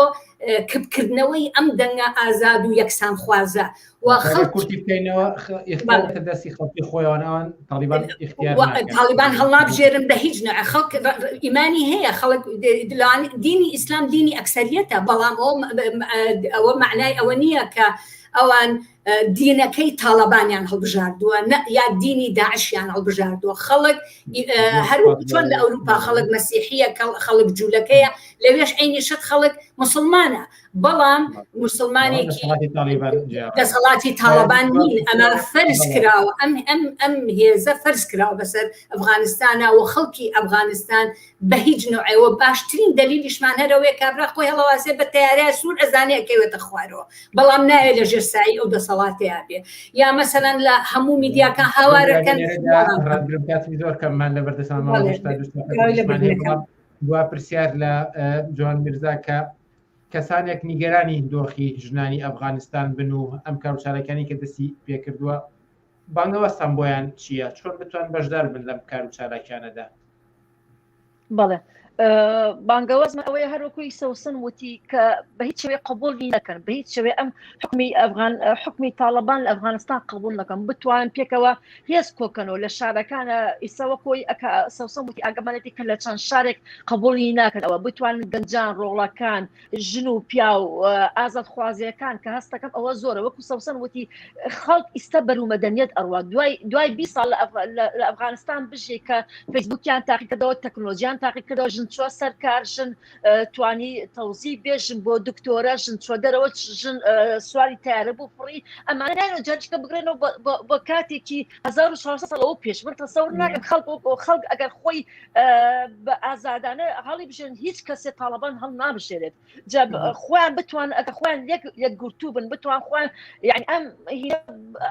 کپکردنەوەی ئەم دەنگە ئازاد و یەکسانخوازە و خەڵک کورتی بکەینەوە ئیختیار دەستی خەڵکی خۆیان ئەوان تاڵیبان ئیختیار تاڵیبان هەڵنابژێرن بە هیچ نوع خەڵک ئیمانی هەیە خەڵک دینی ئیسلام دینی ئەکسەریەتە بەڵام ئەوە معنای ئەوە نییە کە ئەوان دینەکەی تاڵەبانیان هەڵبژاردووە نە یا دینی داعشیان هەڵبژاردووە خەڵک هەر چۆن لە ئەوروپا خەڵک مەسیحیە خەڵک جوولەکەیە لەوێش عینی شت خەڵک مسلمانە بەڵام مسلمانێکی دەسەڵاتی تاڵەبان نین ئەمە فەرز کراوە ئەم ئەم ئەم هێزە فەرز کراوە بەسەر ئەفغانستانە و خەڵکی ئەفغانستان بە هیچ نوعەوە باشترین دەلیلیشمان هەرەوەیە کابرا خۆی هەڵەواسێ بە تەیارە سوور ئەزانێ ئەکەوێتە خوارەوە بەڵام ناوێ لە ژێر سایی ئەو دەسەڵاتەیە بێ یا مەسەلەن لە هەموو میدیاکان هاوارەکەن زۆر کەممان لە بەردەسان دوا پرسیار لە جوان میرزا کە کەسانێک نیگەرانی دۆخی ژنانی ئەفغانستان بن و ئەم کاروچارەکانی کە دەستی پێکردووە بانگەواستان بۆیان چییە؟ چۆن بتوان بەشدار بن لەم کار و چالاکیانەدا؟ بەڵێ بانگەوازمە ئەوەیە هەروەکوی سەوسن وتی کە بە هیچ شێوەیە قبوڵی نەکەن بە هیچ شێوەیە ئەم حکومی ئەفغان حکومی تاڵەبان لە ئەفغانستان قبول نەکەن بتوان پێکەوە هێز کۆکەنەوە لە شارەکانە ئیسەوە کۆی ئەکا سەوسن وتی ئاگەمانەتی کە لە چەند شارێک قبوڵی ناکەنەوە بتوان گەنجان ڕۆڵەکان ژن و پیاو ئازادخوازیەکان کە هەستەکەم ئەوە زۆرە وەکو سەوسەن وتی خەڵک ئیستا بەرو مەدەنیەت ئەڕوا دوای دوای 20 ساڵ لە ئەفغانستان بژێ کە فەیسبوکیان تاقیکردەوە تەکنۆلۆژیان تاقیکردەوە ژن چوە سەرکار ژن توانی تەوزی بێژن بۆ دکتۆرە ژن چوە دەرەوە ژن سواری تارە بوو فڕی ئەمانە جارچکە بگرێنەوە بۆ کاتێکی 1400 ساڵەوە پێش من تەسەور ناکەم خەڵک خەڵک ئەگەر خۆی بە ئازادانە هەڵی بژێن هیچ کەسێ تاڵەبان هەڵ نابژێرێت جا خۆیان بتوان ئەگە خۆیان یەک یەکگرتوو بن بتوان خۆیان یعنی ئەم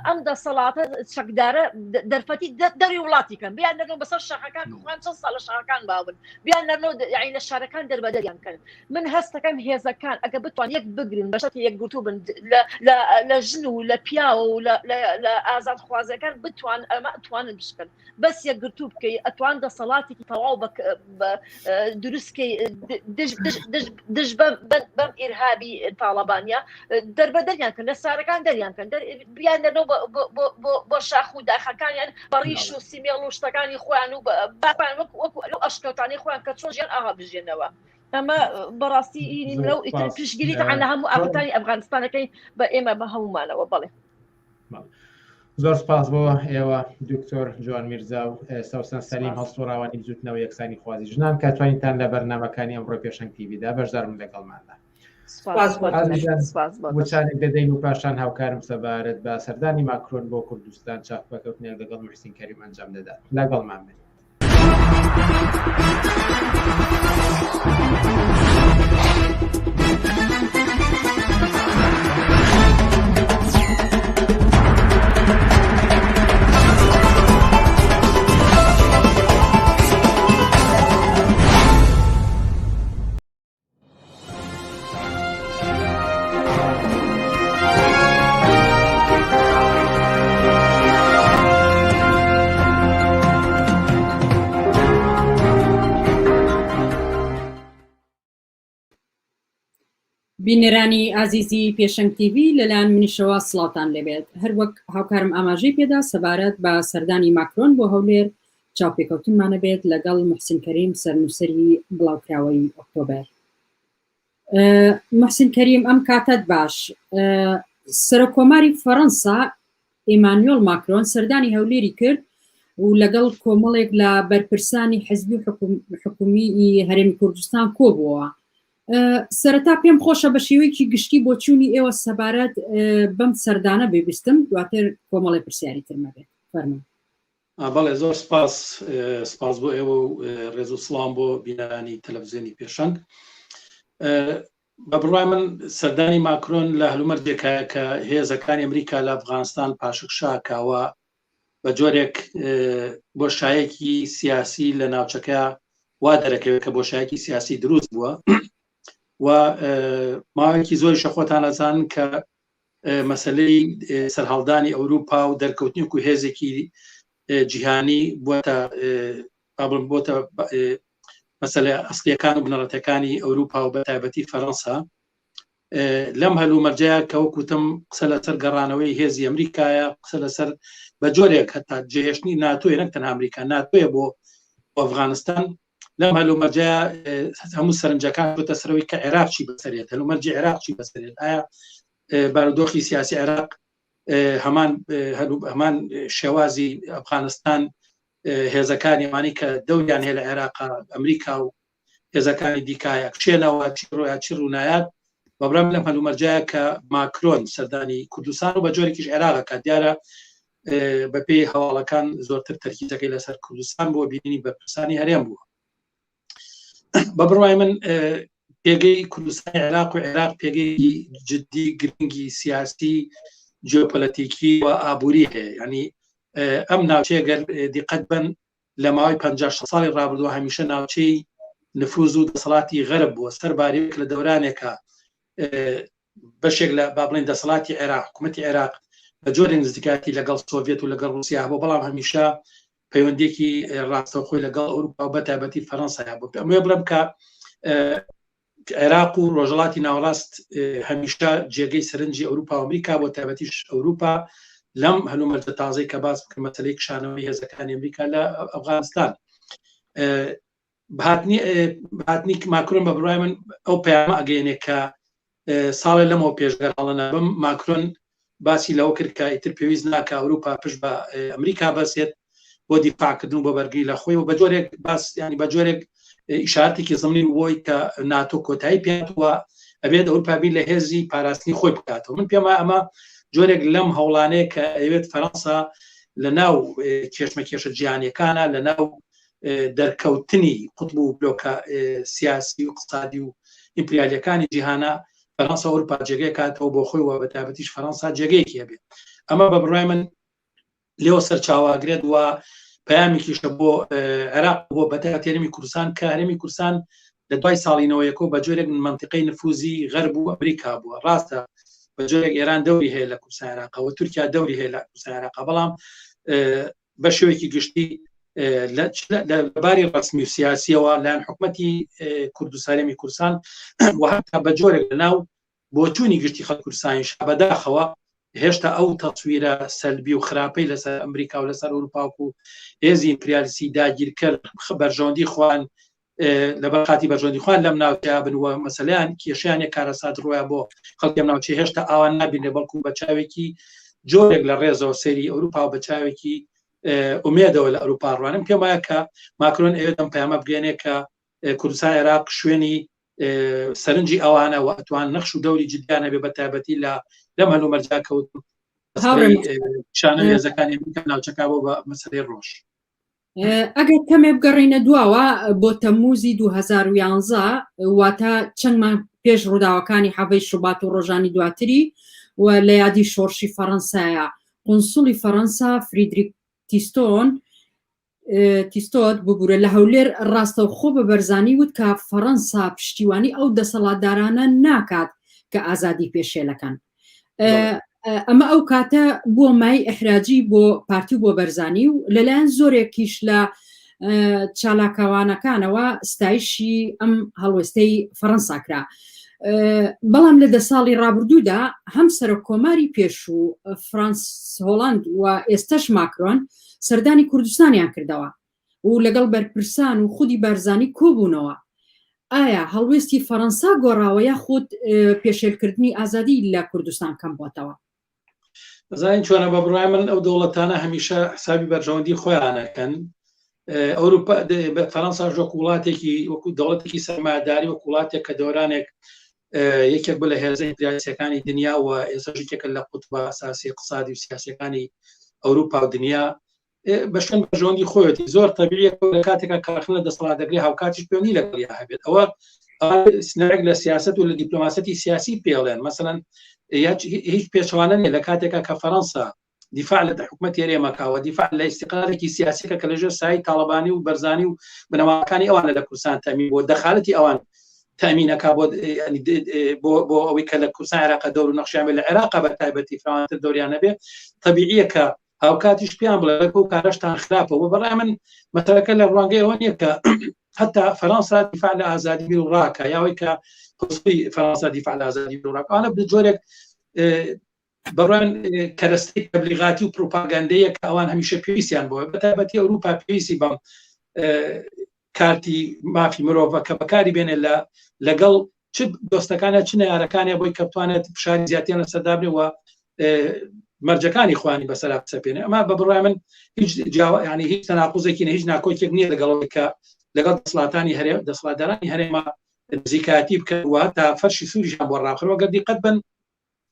ئەم دەسەڵاتە چەکدارە دەرفەتی دەری وڵاتی کەن بیان نەرنەوە بەسەر شاخەکان خۆیان چەند ساڵ لە شاخەکان باون بیان نەرنەوە یعنی لە شارەکان دەربەدەریان کەن من هەستەکەم هێزەکان ئەگە بتوان یەک بگرن بە شەرتی یەکگرتوو بن لە ژن و لە پیاوە و لە ئازادخوازەکان بتوان ئەمە توانن بشکن بەس یەکگرتوو بکەی ئەتوان دەسەڵاتێکی تەواو دروستکەی دژ بەم ئیرهابی تاڵەبانە دەربەدەریان کەن لە سارەکان دەریان کەن بیان دەنەوە بۆ شاخ و داخەکانیان بەڕیش و سیمێڵ و شتەکانی خۆیان و باپان وەک وەکو لەو ئەشکەوتانی خۆیان کە چۆن ژیان ئاها بژێنەوە ئەمە بەڕاستی لەو ئیتر پشگیری لە هەموو ئافرەتانی ئەفغانستانەکەی بە ئێمە بە هەمومانەوە بەڵێ. زۆر سپاس بۆ ئێوە دکتۆر جوان میرزا و سەوسەن سەلیم هەڵسوڕاوانی بزوتنەوە یەکسانی خوازی ژنان کە توانیتان لە بەرنامەکانی ئەمڕۆ پێشەنگ تیڤیدا بەشدارم لەگەڵماندا. وچانێک دەدەین و پاشان هاوکارم سەبارەت بە سەردانی ماکرۆن بۆ کوردستان چاپەکەوتنێک لەگەڵ محسین کەریم ئەنجام دەدات لەگەڵمان بن. بینەرانی ئازیزی پێشەنگ تیڤی لەلایەن منیشەوە سڵاوتان لێبێت هەروەک هاوکارم ئاماژەی پێدا سەبارەت بە سەردانی ماکرۆن بۆ هەولێر چاوپێکەوتنمانە بێت لەگەڵ محسن کەریم سەرنووسەری بڵاوکراوەی ئۆکتۆبەر. محسن کەریم ئەم کاتەت باش. سەرۆک کۆماری فەڕەنسا ئیمانوێڵ ماکرۆن سەردانی هەولێری کرد و لەگەڵ کۆمەڵێک لە بەرپرسانی حزبی و حکومی هەرێمی کوردستان کۆبووەوە. سەرەتا پێم خۆشە بە شێوەیەکی گشتی بۆچوونی ئێوە سەبارەت بەم سەردانە ببیستم دواتر کۆمەڵی پرسیاری ترمە بێت فەرموو. بەڵێ زۆر سپاس سپاس بۆ ئێوە و ڕێز و سڵام بۆ بینەرانی تەلەڤزیۆنی پێشەنگ بە بڕای من سەردانی ماکرۆن لە هەلومەرجێکایە کە هێزەکانی ئەمریکا لە ئەفغانستان پاشەکشاکەوە بە جۆرێک بۆشایەکی سیاسی لە ناوچەکە وا دەرەکەوێت کە بۆشایەکی سیاسی دروست بووە و ماوەیەکی زۆری شەخۆتان ئەزانن کە مەسلەی سەرهەڵدانی ئەوروپا و دەرکەوتنی و هێزێکی جیهانی بووەتە بڵم بۆتە مەسەلە ئەسلیەکان و بنەڕەتەکانی ئەوروپا و بەتایبەتی فەرەنسا لەم هەلومەرجەیە کە وەکوتم قسە لەسەر گەڕانەوەی هێزی ئەمریکایە قسە لەسەر بە جۆرێک هەتا جێهێشتنی ناتۆیە نەک تەنها ئەمریکا ناتۆیە بۆ ئەفغانستان لەم هەلومەرجەیە هەموو سەرنجەکان بۆتە سەرەوەی کە عێراق چی بەسەرێت هەلومەرجی عێراق چی بەسەرێت ئایا بارودۆخی سیاسی عێراق هەمان هەمان شێوازی ئەفغانستان هێزەکانی ئەوانەی کە دەوریان هەیە لە عێراق ئەمریکا و هێزەکانی دیکایە کشێنەوە چی ڕۆیا چی ڕوونایات بەبرام لەم هەلومەرجایە کە ماکرۆن سەردانی کوردستان و بە جۆرێکیش عێراقەکە دیارە بەپێی هەواڵەکان زۆرتر تەرکیزەکەی لەسەر کوردستان بۆ بینینی بەرپرسانی هەرێم بووە بە بڕوای من پێگەی کوردستانی عێراق و عێراق پێگەی جددی گرنگی سیاسی جیۆپەلەتیکی و ئابووری هەیە ینی ئەم ناوچەیە گەر دیقەت بن لە ماوەی 50 ساڵی ڕابردووە هەمیشە ناوچەی نفوز و دەسەڵاتی غەرب بووە سەرباریک لە دەورانێکە بەشێک لە با بڵێن دەسەڵاتی عێراق حکوومەتی عێراق بە جۆرێک نزیکایەتی لەگەڵ سۆڤێت و لەگەڵ رووسیا هەبوو بەڵام هەمیشە پەیوەندێکی ڕاستەوخۆی لەگەڵ ئەوروپا و بەتایبەتی فەرەنسا بوو ئەمێ بڵێم کە عێراق و ڕۆژهەڵاتی ناوەڕاست هەمیشە جێگەی سەرنجی ئەوروپا و ئەمریکا بۆ تایبەتیش ئەوروپا لەم هەلومەرجە تازەی کە باس بکەم مەسەلەی کشانەوەی هێزەکانی ئەمریکا لە ئەفغانستان هاتنی هاتنی ماکرۆن بە بڕای من ئەو پەیامە ئەگەیەنێ کە ساڵێ لەمەوە پێشگەر هەڵە نابم ماکرۆن باسی لەوە کرد کە ئیتر پێویست ناکە ئەوروپا پشت بە ئەمریکا بەسێت بۆ دیفاعکردن و بۆ بەرگری لە خۆی و بە جۆرێک باس ینی بە جۆرێک ئیشارەتێکی زمنی بۆی کە ناتۆ کۆتایی پێاتوە ئەبێت ئەوروپا بیر لە هێزی پاراستنی خۆی بکاتەوە من پێم وایە ئەمە جۆرێک لەم هەوڵانەیە کە ئەوێت فەرەنسا لە ناو کێشمەکێشە جیهانیەکانە لە ناو دەرکەوتنی قوتب و بلۆکە سیاسی و اقتصادی و ئیمپریالیەکانی جیهانە فەرەنسا ئەوروپا جێگەی کاتەوە بۆ خۆی و بە تایبەتیش فەرەنسا جێگەیەکی هەبێت ئەمە بە بڕای من لێوە سەرچاواگرێت و پەیامێکیشە بۆ عێراق بۆ بەتایبەت هەرێمی کوردستان کە هەرێمی کوردستان لە دوای ساڵینەوەیەکەوە بە جۆرێک منطقەی نفوزی غەرب و ئەمریکا بووە ڕاستە بە جۆرێک ئێران دەوری هەیە لە کوردستان عێراقەوە تورکیا دەوری هەیە لە کوردستان عێراق بەڵام بە شێوەیەکی گشتی لە باری ڕسمی و سیاسیەوە لایەن حکومەتی کوردستانمی کوردستان و هەتا بە جۆرێک لە ناو بۆچوونی گشتی خەڵکی کوردستانیش بەداخەوە هێشتا ئەو تەسویرە سەلبی و خراپەی لەسەر ئەمریکا و لەسەر ئەوروپا و هێزی ئیمپریالیستی داگیرکەر بەرژەوەندی خوان لەبەر خاتی بەرژەوەندی خوان لەم ناوچەیە بن و مەسەلەیان کێشیان کارەسات ڕۆیە بۆ خەڵکی ئەم ناوچەیە هێشتا ئاوا نابینێ بەڵکو بە چاوێکی جۆرێک لە ڕێزەوە سەیری ئەوروپا و بە چاوێکی ئومێدەوە لە ئەوروپا ڕوانم. پێم وایە کە ماکرۆن ئەوێت ئەم پەیامە بگەێنێ کە کوردستان عێراق شوێنی سەرنجی ئەوانە و ئەتوان نەخش و دەوری جدیانە بێ بە تایبەتی لە لەم هەلومەرجا کەوت شانە هێزەکانی ناوچەکە بۆ بە مەسەلەی ڕۆژ. ئەگەر کەمێ بگەڕینە دواوە بۆ تەمموزی 2011 واتە چەند مانگ پێش ڕووداوەکانی حەڤەی شوبات و ڕۆژانی دواتری و لە یادی شۆڕشی فەڕەنسایە قونسوڵی فەڕەنسا فریدریک تیستۆن تیستۆت ببورە لە هەولێر ڕاستەوخۆ بە بەرزانی وت کە فەڕەنسا پشتیوانی ئەو دەسەڵاتدارانە ناکات کە ئازادی پێشێلەکەن. ئەمە ئەو کاتە بووە مای ئەحراجی بۆ پارتی و بۆ بەرزانی و لەلایەن زۆرێکیش لە چالاکەوانەکانەوە ستایشی ئەم هەڵوێستەی فەڕەنسا کرا. بەڵام لە دە ساڵی ڕابردوودا هەم سەرۆک کۆماری پێشوو فرانس هۆڵاند و ئێستەش ماکرۆن سەردانی کوردستانیان کردەوە و لەگەڵ بەرپرسان و خودی بارزانی کۆبوونەوە. ئایا هەڵوێستی فەڕەنسا گۆڕاوە یاخود پێشێلکردنی ئازادی لە کوردستان کەم بۆتەوە؟ ئەزانین چۆنە بە بڕای من ئەو دەوڵەتانە هەمیشە حسابی بەرژەوەندی خۆیانەکەن ئەوروپا فەرەنسا وەکو وڵاتێکی وەکو دەوڵەتێکی سەرمایەداری وەکو وڵاتێک کە دەورانێک یەکێک بوو لە هێزە ئیمپریالیستەکانی دنیا و ئێستا یەکێکە لە قوتبە ئەساسی اقتصادی و سیاسەکانی ئەوروپا و دنیا بە شوێن بەرژەوەندی خۆیەتی زۆر تەبیعیە لە کاتێکا کە ڕەخنە لە دەسەڵات دەگرێ هاوکاتیش پەیوەندی لەگەڵیا هەبێت ئەوە سنەرێک لە سیاست و لە دیپلۆماسەتی سیاسی پێڵێن مەسەلەن هیچ پێچەوانە نیە لە کاتێکا کە فەرەنسا دیفاع لە حکومەتی هەرێمەکەوە دیفاع لە ئیستقلالێکی سیاسیەکە کە لەژێر سایەی تاڵەبانی و بەرزانی و بنەماکانی ئەوانە لە کوردستان تەمین بۆ دەخالەتی ئەوان تەمینەکە بۆ بۆ بۆ ئەوەی کە لە کوردستان عێراق دەور و نەخشیان بێت لە عێراق بە تایبەتی فراوانتر دەوریان نەبێ تەبیعیە کە هاوکاتیش پێیان بڵێ ئەو کارەشتان خراپە و بەڕای من مەسەلەکە لە ڕوانگەی ئەوە نییە کە حتا فەرەنسا دیفاع لە ئازادی بیر و ڕاکە یاوەی کە قسەی فەرەنسا دیفاع لە ئازادی بیر و ڕاکە ئەوانە بە جۆرێک بەڕوان کەرەستەی تەبلیغاتی و پروپاگەندەیە کە ئەوان هەمیشە پێویستیان بۆ بە تایبەتی ئەوروپا پێویستی بەم کارتی مافی مرۆڤە کە بەکاری بێنێ لە لەگەڵ چ دۆستەکانە چ نەیارەکانە بۆی کە بتوانێت فشاری زیاتیان لەسەر دابنێ و مەرجەکانی خوانی بەسەرا بسەپێنێ ئەمە بە بڕای من هیچ جیاوا ینی هیچ تەناقوزێکی نە هیچ ناکۆکێک نییە لەگەڵ کە لەگەڵ دەسەڵاتانی هەرێم دەسەڵاتدارانی هەرێمە نزیکایەتی بکەن و تا فەرشی سووریشان بۆ ڕاخرەوە گەر دیقەت بن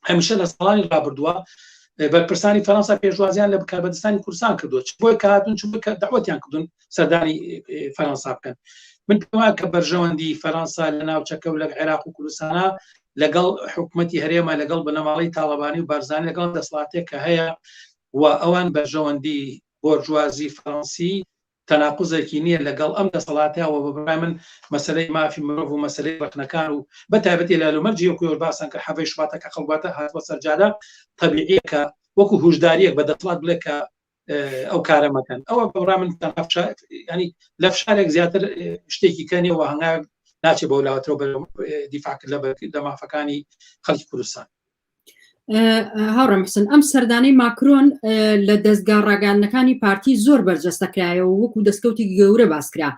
هەمیشە لە ساڵانی ڕابردووە بەرپرسانی فەرەنسا پێشوازیان لە کاربەدەستانی کوردستان کردووە چ بۆی کە هاتوون چ بۆی کە دەعوەتیان کردوون سەردانی فەرەنسا بکەن من پێم وایە کە بەرژەوەندی فەرەنسا لە ناوچەکە و لە عێراق و کوردستانە لەگەڵ حکوومەتی هەرێمە لەگەڵ بنەماڵەی تاڵەبانی و بارزانی لەگەڵ دەسەڵاتێک کە هەیە و ئەوان بەرژەوەندی بۆرجوازی فەرەنسی تەناقوزێکی نییە لەگەڵ ئەم دەسەڵاتە و بە بڕوای من مەسەلەی مافی مرۆڤ و مەسەلەی ڕەخنەکان و بە تایبەتی لە هەلومەرجی وەکو ئێوەش باسان کرد حەڤەی شوباتە کە خەڵک واتە هاتووە سەر جادە تەبیعیە کە وەکو هوشداریەک بە دەسەڵات بڵێ کە ئەو کارە مەکەن ئەوە بە بڕوای من تەنها فشار ینی لە فشارێک زیاتر شتێکی کە نییە و هەنگاوێک ناچێ بەو لاوەترەوە بەرەو دیفاع کرد لە مافەکانی خەڵکی کوردستان. هاوڕێ محسن ئەم سەردانەی ماکرۆن لە دەستگا ڕاگەاندنەکانی پارتی زۆر بەرجەستە کرایەوە وەکو دەستکەوتی گەورە باسکرا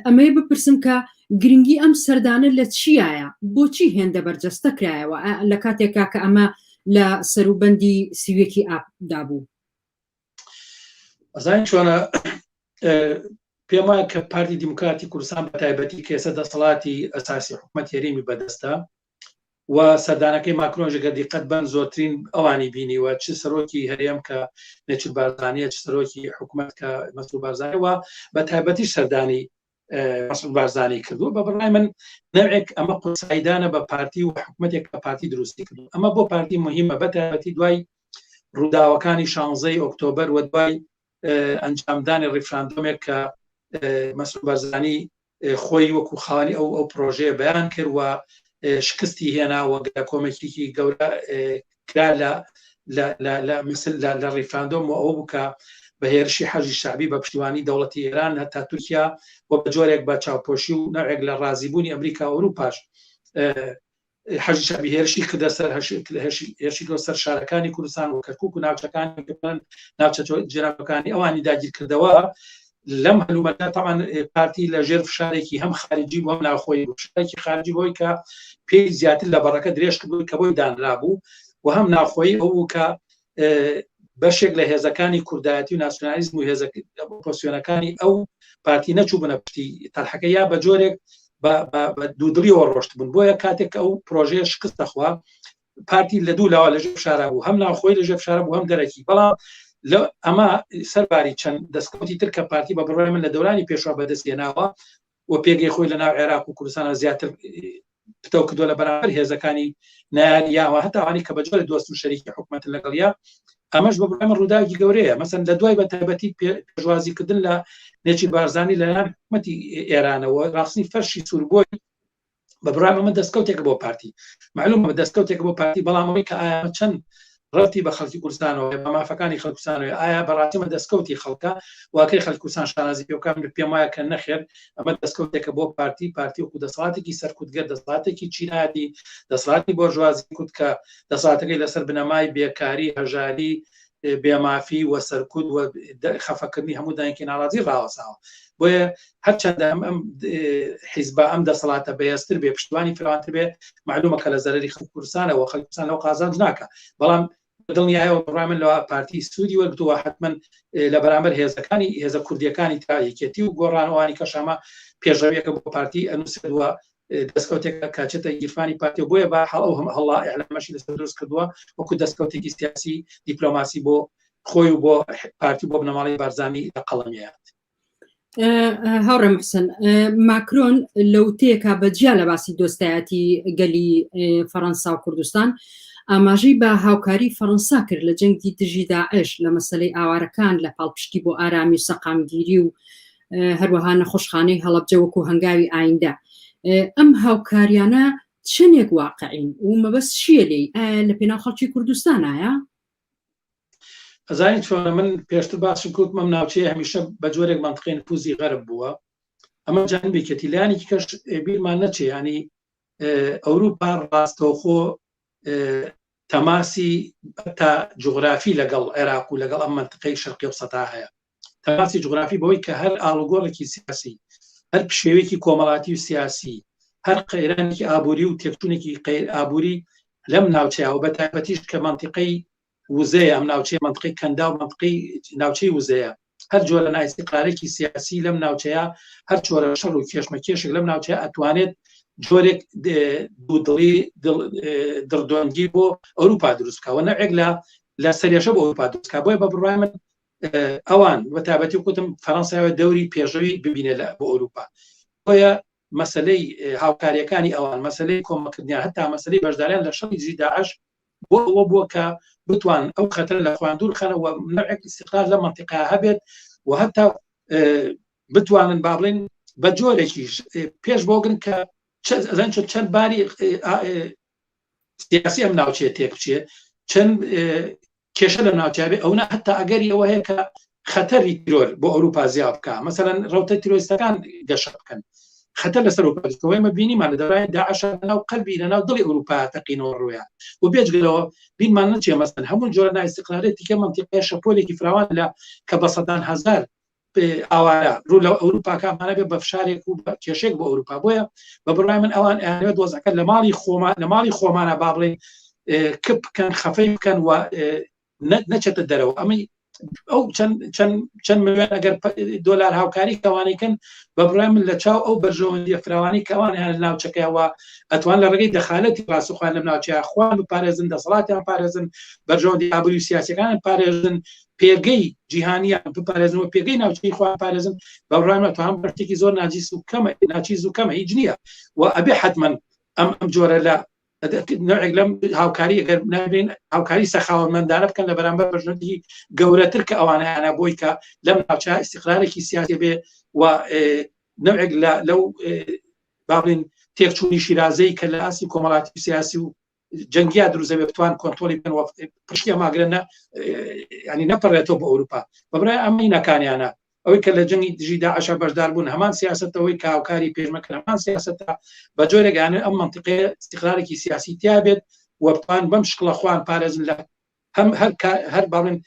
ئەمەیە بپرسم کە گرنگی ئەم سەردانە لە چیایە بۆچی هێندە بەرجەستە کرایەوە لە کاتێکا کە ئەمە لە سەروبەندی سیوەکی ئاپدا بوو ئەزانین چۆنە پێم وایە کە پارتی دیموکراتی کوردستان بە تایبەتی کە ئێستا دەسەڵاتی ئەساسی حکوومەت هەرێمی بەدەستە و سەردانەکەی ماکرۆن ژگەر دیقەت بن زۆرترین ئەوانی بینیوە چ سەرۆکی هەرێم کە نێچیر بارزانیە چ سەرۆکی حکوومەت کە مەسرور بارزانی و بە تایبەتی سەردانی مەسعود بارزانی کردووە بە بڕای من نەوێک ئەمە قورساییدانە بە پارتی و حکوومەتێک کە پارتی دروستی کردو ئەمە بۆ پارتی مهمە بە تایبەتی دوای ڕووداوەکانی شانزەی ئۆکتۆبەر و دوای ئەنجامدانی ڕیفراندۆمێک کە مەسعود بارزانی خۆی وەکو خاوەنی ئەو ئەو پرۆژەیە بەیان کرد و شکستی هێنا و کۆمەکیکی گەورە کرا لە لە مثل لە ڕیفراندۆم و ئەوە بوو کە بە هێرشی حەشدی شەعبی بە پشتیوانی دەوڵەتی ئێران هەتا تورکیا و بە جۆرێک بە چاوپۆشی و نەوێک لە ڕازیبوونی ئەمریکا و ئەوروپاش حەشدی شەعبی هێرشی کردە سەر هێرشی کردە سەر شارەکانی کوردستان و کەرکوک و ناوچەکانی ناوچە جێناوەکانی ئەوانی داگیر کردەوە لەم هەلومەرجە تەمان پارتی لە ژێر فشارێکی هەم خارجی و هەم ناوخۆی بوو فشارێکی خارجی بۆی کە پێی زیاتر لە بەڕەکە درێژ کردبوو کە بۆی دانرابوو و هەم ناوخۆی ئەو بوو کە بەشێک لە هێزەکانی کوردایەتی و ناسیۆنالیزم و هێزە ئۆپۆزسیۆنەکانی ئەو پارتی نەچوو بنە پشتی تەرحەکە یا بە جۆرێک بە دوودڵیەوە ڕۆشت بوون بۆیە کاتێک ئەو پرۆژەیە شکست دەخوا پارتی لە دوو لاوە لەژێر فشارا بوو هەم ناوخۆی لەژێر فشارە بوو هەم دەرەکی بەڵام لە ئەمە سەرباری چەند دەستکەوتی تر کە پارتی بە بڕوای من لە دەورانی پێشوا بەدەست هێناوە و پێگەی خۆی لە ناو عێراق و کوردستانە زیاتر پتەو کردووە لە بەرامبەر هێزەکانی نایار یاوە هەتا ئەوانەی کە بە جۆرە دۆست و شەریکی حکومەتن لەگەڵیا ئەمەش بە بڕوای من ڕووداوێکی گەورەیە مەسەن لە دوای بە تایبەتی پێشوازیکردن لە نێچیر بارزانی لەلایەن حکومەتی ئێرانەوە ڕاستنی فەرشی سووربۆی بە بڕوای من دەستکەوتێک بۆ پارتی معلومە دەستکەوتێک بۆ پارتی بەڵام ئەوەی کە ئایا چەند ڕەتی بە خەڵکی کوردستانەوە بە مافەکانی خەڵکی کوردستانەوە ئایا بەڕاستی ئەمە دەستکەوتی خەڵکە واکەی خەڵکی کوردستان شانازی پێ بکات من پێم وایە کە نەخێر ئەمە دەستکەوتێکە بۆ پارتی پارتی وەکو دەسەڵاتێکی سەرکوتگەر دەسەڵاتێکی چینایەتی دەسەڵاتی بۆرژوازی کورد کە دەسەڵاتەکەی لەسەر بنەمای بێکاری هەژاری بێمافی و سەرکوت و خەفەکردنی هەموو دایکی ناڕازی ڕاوەساوە بۆیە هەرچەندە ئەم ئەم حیزبە ئەم دەسەڵاتە بەهێزتر بێ پشتیوانی فراوانتر بێ معلومە کە لە زەرەری خەڵک کوردستانەوە خەڵک کوردستان لەو قازانج ناکە بەڵام دڵنیایەوە بڕای من لەوە پارتی سوودی وەرگتووە حتمما لە بەرامبەر هێزەکانی هێزە کوردیەکانی تا یەکێتی و گۆڕانەوانی کەشامە پێشڕەویەکە بۆ پارتی ئەنووسێت دەستکەوتێک کاچێتە گیرفانی پارتی بۆیە بە حاڵ ئەو هەم هەڵا ئیعلامەشی لەسەر دروست کردووە وەکو دەستکەوتێکی سیاسی دیپلۆماسی بۆ خۆی و بۆ پارتی بۆ بنەماڵەی بارزانی لە قەڵەمیات. هاوڕێ محسن ماکرۆن لە وتەیەکا بە جیا لە باسی دۆستایەتی گەلی فەڕەنسا و کوردستان ئاماژەی بە هاوکاری فەڕەنسا کرد لە جەنگی دژی داعش لە مەسەلەی ئاوارەکان لە پاڵپشتی بۆ ئارامی و سەقامگیری و هەروەها نەخۆشخانەی هەڵەبجە وەکو هەنگاوی ئایندە ئەم هاوکاریانە چەندێک واقعین و مەبەست چییە لێی ئایا لە پێناو خەڵکی کوردستانایە؟ ئەزانی چۆنە من پێشتر باسم کرد ئەم ناوچەیە هەمیشە بە جۆرێک مەنتقەی نفوزی غەرب بووە ئەمە جانبێکێتی لایەنێکی کەش بیرمان نەچێ ینی ئەوروپا ڕاستەوخۆ تەماسی تا جوغرافی لەگەڵ عێراق و لەگەڵ ئەم منطقەی شەرقی و سەتا هەیە تەماسی جوغرافی بەوەی کە هەر ئاڵوگۆڕێکی سیاسی هەر پشێوێکی کۆمەڵاتی و سیاسی هەر قەیرانێکی ئابووری و تێکچوونێکی قەیر ئابووری لەم ناوچەیە و بە تایبەتیش کە مەنتیقەی وزەیە ئەم ناوچەیە مەنتقەی کەنداو مەنتقەی ناوچەی وزەیە هەر جۆرە نائیستیقرارێکی سیاسی لەم ناوچەیە هەر جۆرە شەڕ و کێشمەکێشێک لەم ناوچەیە ئەتوانێت جۆرێک دوودڵی دڕدۆنگی بۆ ئەوروپا دروست بکەوە نەعێک لە لە سەرێشە بۆ ئەوروپا دروست بکە بۆیە بە بڕوای من ئەوان بە تایبەتی کوتم فەرەنساوە دەوری پێشەوی ببینێ لە بۆ ئەوروپا بۆیە مەسلەی هاوکاریەکانی ئەوان مەسلەی کۆمەکردنیان هەتا مەسلەی بەشداریان لە شەڕی دژی داعش بۆ ئەوە بووە کە بتوان ئەو خەتەر لە خۆیان دوور خەنەوە نەوعێک ئیستیقرار لە مەنتیقە هەبێت و هەتا بتوانن با بڵێن بە جۆرێکیش پێش بۆگرن کە ئەزان چەند باری سیاسی ئەم ناوچەیە تێک بچێت چەند کێشە لە ناوچە بێ ئەونا هەتا ئەگەری ئەوە هەیە کە خەتەری تیرۆر بۆ ئەوروپا زیاد بکە مەسەلەن ڕەوتە تیرۆریستەکان گەشە بکەن خەتەر لەسەر ئەوروپا دروست بکەن. ئێمە بینیمان لە دەورانی داعش لەناو قەلبی لەناو دڵی ئەوروپا تەقینەوە ڕوویان و بێجگەلەوە بیرمان نەچێ مەسەلەن هەموو جۆرە نائیستیقلالێتی کە مەنتیقەیە شەپۆلێکی فراوان لە کە بە سەدان هەزار ئاوارە ڕوو لە ئەوروپا کامانە بێ بە فشارێک و بە کێشێک بۆ ئەوروپا بۆیە بە بڕای من ئەوان ئەیانەوێت وەزعەکە لە ماڵی خۆمان لە ماڵی خۆمانە با بڵێن کپ بکەن خەفەی بکەن و نەچێتە دەرەوە ئەمەی ئەو چەند چەند چەند ملیۆن ئەگەر دۆلار هاوکاری کەوانەی کەن بە بڕای من لە چاو ئەو بەرژەوەندیە فراوانی کەوان هەیە لە ناوچەکەوە ئەتوان لە ڕێگەی دەخالەتی ڕاستەوخۆیان لەم ناوچەیە خۆیان بپارێزن دەسەڵاتیان پارێزن بەرژەوەندی ئابووری و سیاسیەکان پارێزن پێگەی جیهانیان بپارێزن و پێگەی ناوچەی خۆیان پارێزن بە بڕای من ئەتوان بەشتێکی زۆر ناجیس و کەمە ناچیز و کەمە هیچ نییە و ئەبێ حتمما ئەم ئەم جۆرە لە نوعێک لەم هاوکاری ئەگەر نابین هاوکاری سەخاوەتمەندانە بکەن لە بەرامبەر بەرژەوەندی گەورەتر کە ئەوانەیانە بۆی کە لەم ناوچە ئیستیقرارێکی سیاسی بێ و نوعێک لە لەو با بڵێین تێکچوونی شیرازەی کە لە ئاستی کۆمەڵاتی سیاسی و جەنگیا دروست دەبێت بتوان کۆنترۆڵی بکەن و پشتی ئەماگرن نە ینی نەپەڕێتەوە بۆ ئەوروپا بەبرای ئەمەی نەکانیانە ئەوەی کە لە جەنگی دژی داعشا بەشدار بوون هەمان سیاسەتەوەی کە هاوکاری پێشمەکەن هەمان سیاسەتە بە جۆرێک یانە ئەم مەنتیقەیە ئیستیقرارێکی سیاسی تیا بێت و بتوان بەم شکڵە خۆیان پارێزن لە هەم هەر هەر باڵێن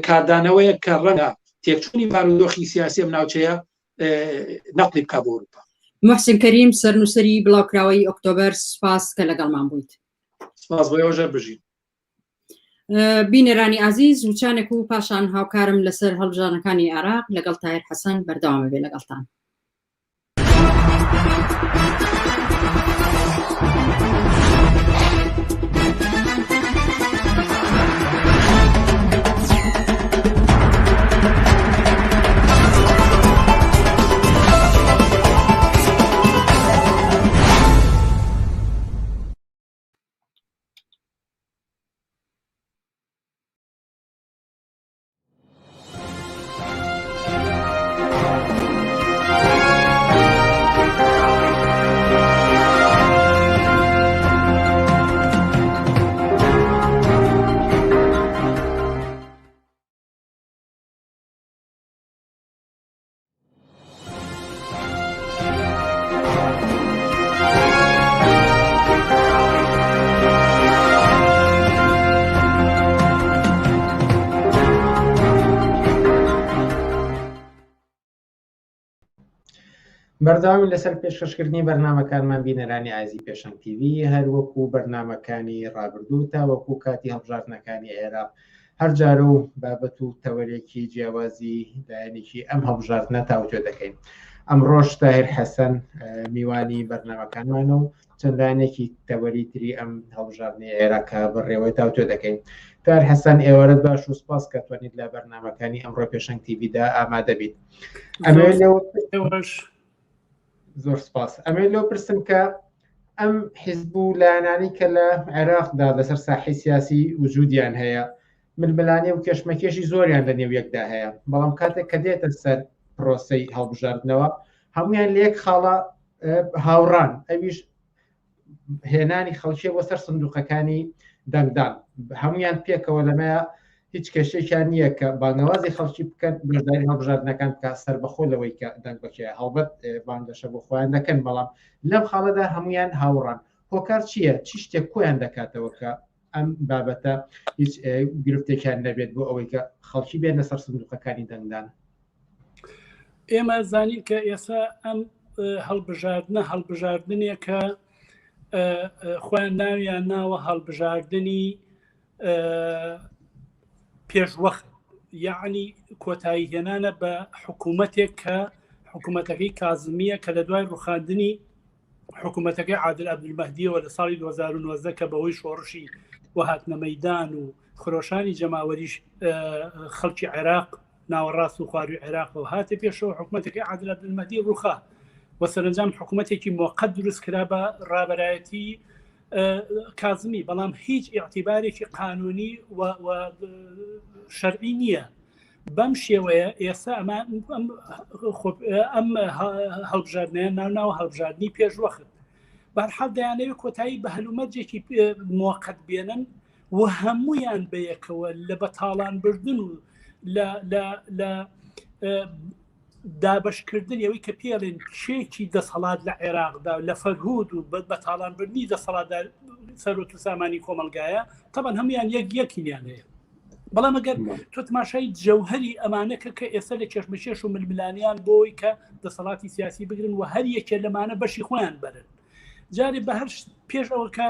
کاردانەوەیە کە ڕەنگە تێکچوونی بارودۆخی سیاسی ئەم ناوچەیە نەقلی بکا بۆ ئەوروپا. موحسین کەریم سەرنووسەری بڵاوکراوەی ئۆکتۆبەر سوپاس کە لەگەڵمان بوویت. سپاس بۆ ئێوەش هەر بژین. بینەرانی ئازیز وچانێک و پاشان هاوکارم لەسەر هەڵبژاردنەکانی عێراق لەگەڵ تاهیر حەسەن بەردەوامە بێ لەگەڵتان. بەردەوامی لەسەر پێشکەشکردنی بەرنمەکانمان بینەرانی ئازی پێشەنگ تیوی هەروەکو بەرنمەکانی ڕابردوو تاوەکو کاتی هەڵبژاردنەکانی عێراق هەر جارە و بابەت و تەوەرێکی جیاوازی لایەنێکی ئەم هەڵبژاردنە تاوتوێ دەکەین. ئەمڕۆش تاهیر حەسەن میوانی بەرنامەکانمانە و چەند لایەنێکی تەوەری تری ئەم هەڵبژاردنەی عێراق بەڕێوەی تاوتوێ دەکەین. تاهیر حەسەن ئێوارەت باش و سپاس کە توانیت لە بەرنامەکانی ئەمڕۆ پێشەنگ تیڤیدا ئامادە بیت. ئەمەوێت لەوە زۆر سپاس. ئەمەوێت لەوە پرسم کە ئەم حیزب و لایەنانەی کە لە عێراقدا لەسەر ساحی سیاسی وجودیان هەیە ململانێ و کێشمەکێشی زۆریان لە نێو یەکدا هەیە بەڵام کاتێک کە دێتە سەر پرۆسەی هەڵبژاردنەوە هەمویان لە یەک خاڵە هاوڕان ئەویش هێنانی خەڵکیە بۆ سەر سندوقەکانی دەنگدان هەمویان پێکەوە لەمەیە هیچ کێشێکیان نییە کە بانگەوازی خەڵکی بکەن بەشداری هەڵبژاردنەکان بکە سەربەخۆ لەوەی کە دەنگ بەکێ هەڵبەت بانگەشە بۆ خۆیان دەکەن بەڵام لەم خاڵەدا هەمویان هاوڕان هۆکار چییە چی شتێک کۆیان دەکاتەوە کە ئەم بابەتە هیچ گرفتێکیان نەبێت بۆ ئەوەی کە خەڵکی بێنە سەر سندوقەکانی دەنگدان ئێمە زانین کە ئێستا ئەم هەڵبژاردنە هەڵبژاردنێکە خۆیان ناویان ناوە هەڵبژاردنی پێشوەخت یعنی کۆتایی هێنانە بە حکوومەتێک کە حکوومەتەکەی کازمیە کە لە دوای ڕوخاندنی حکوومەتەکەی عادل عەبدولمەهدیەوە لە ساڵی 2019 کە بەهۆی شۆڕشی و هاتنە مەدان و خرۆشانی جەماوەریش خەڵکی عێراق ناوەڕاست و خواروی عێراقەوە هاتە پێشەوە حکوومەتەکەی عادل عەبدولمەهدی ڕوخا و سەرنجام حکوومەتێکی مۆقەت دروست کرا بە ڕابەرایەتی کازمی بەڵام هیچ ئیعتیبارێکی قانونی و شەرعی نییە بەم شێوەیە ئێستا ئەمە ئەم هەڵبژاردنەیە ناو ناو هەڵبژاردننی پێشوەخت بەرحاڵ دەیانەوێت کۆتایی بە هەلومەرجێکی مۆقەت بێنن و هەمویان بەیەکەوە لە بەتاڵان بردن و لە دابەشکردنی ئەوەی کە پێڵێن کێکی دەسەڵات لە عێراقدا لە فەرهود و بە تاڵانبردنی دەسەڵاتدا سەرۆت و سامانی کۆمەلگایە تەبەن هەمویان یەک یەکینیان هەیە بەڵام ئەگەر تۆ تماشای جەوهری ئەمانەکە کە ئێستا لە کێشمەکێش و ململانیان بۆی کە دەسەڵاتی سیاسی بگرن و هەر یەکێ لەمانە بەشی خۆیان بەرن جارێ بە هەر پێش ئەوە کە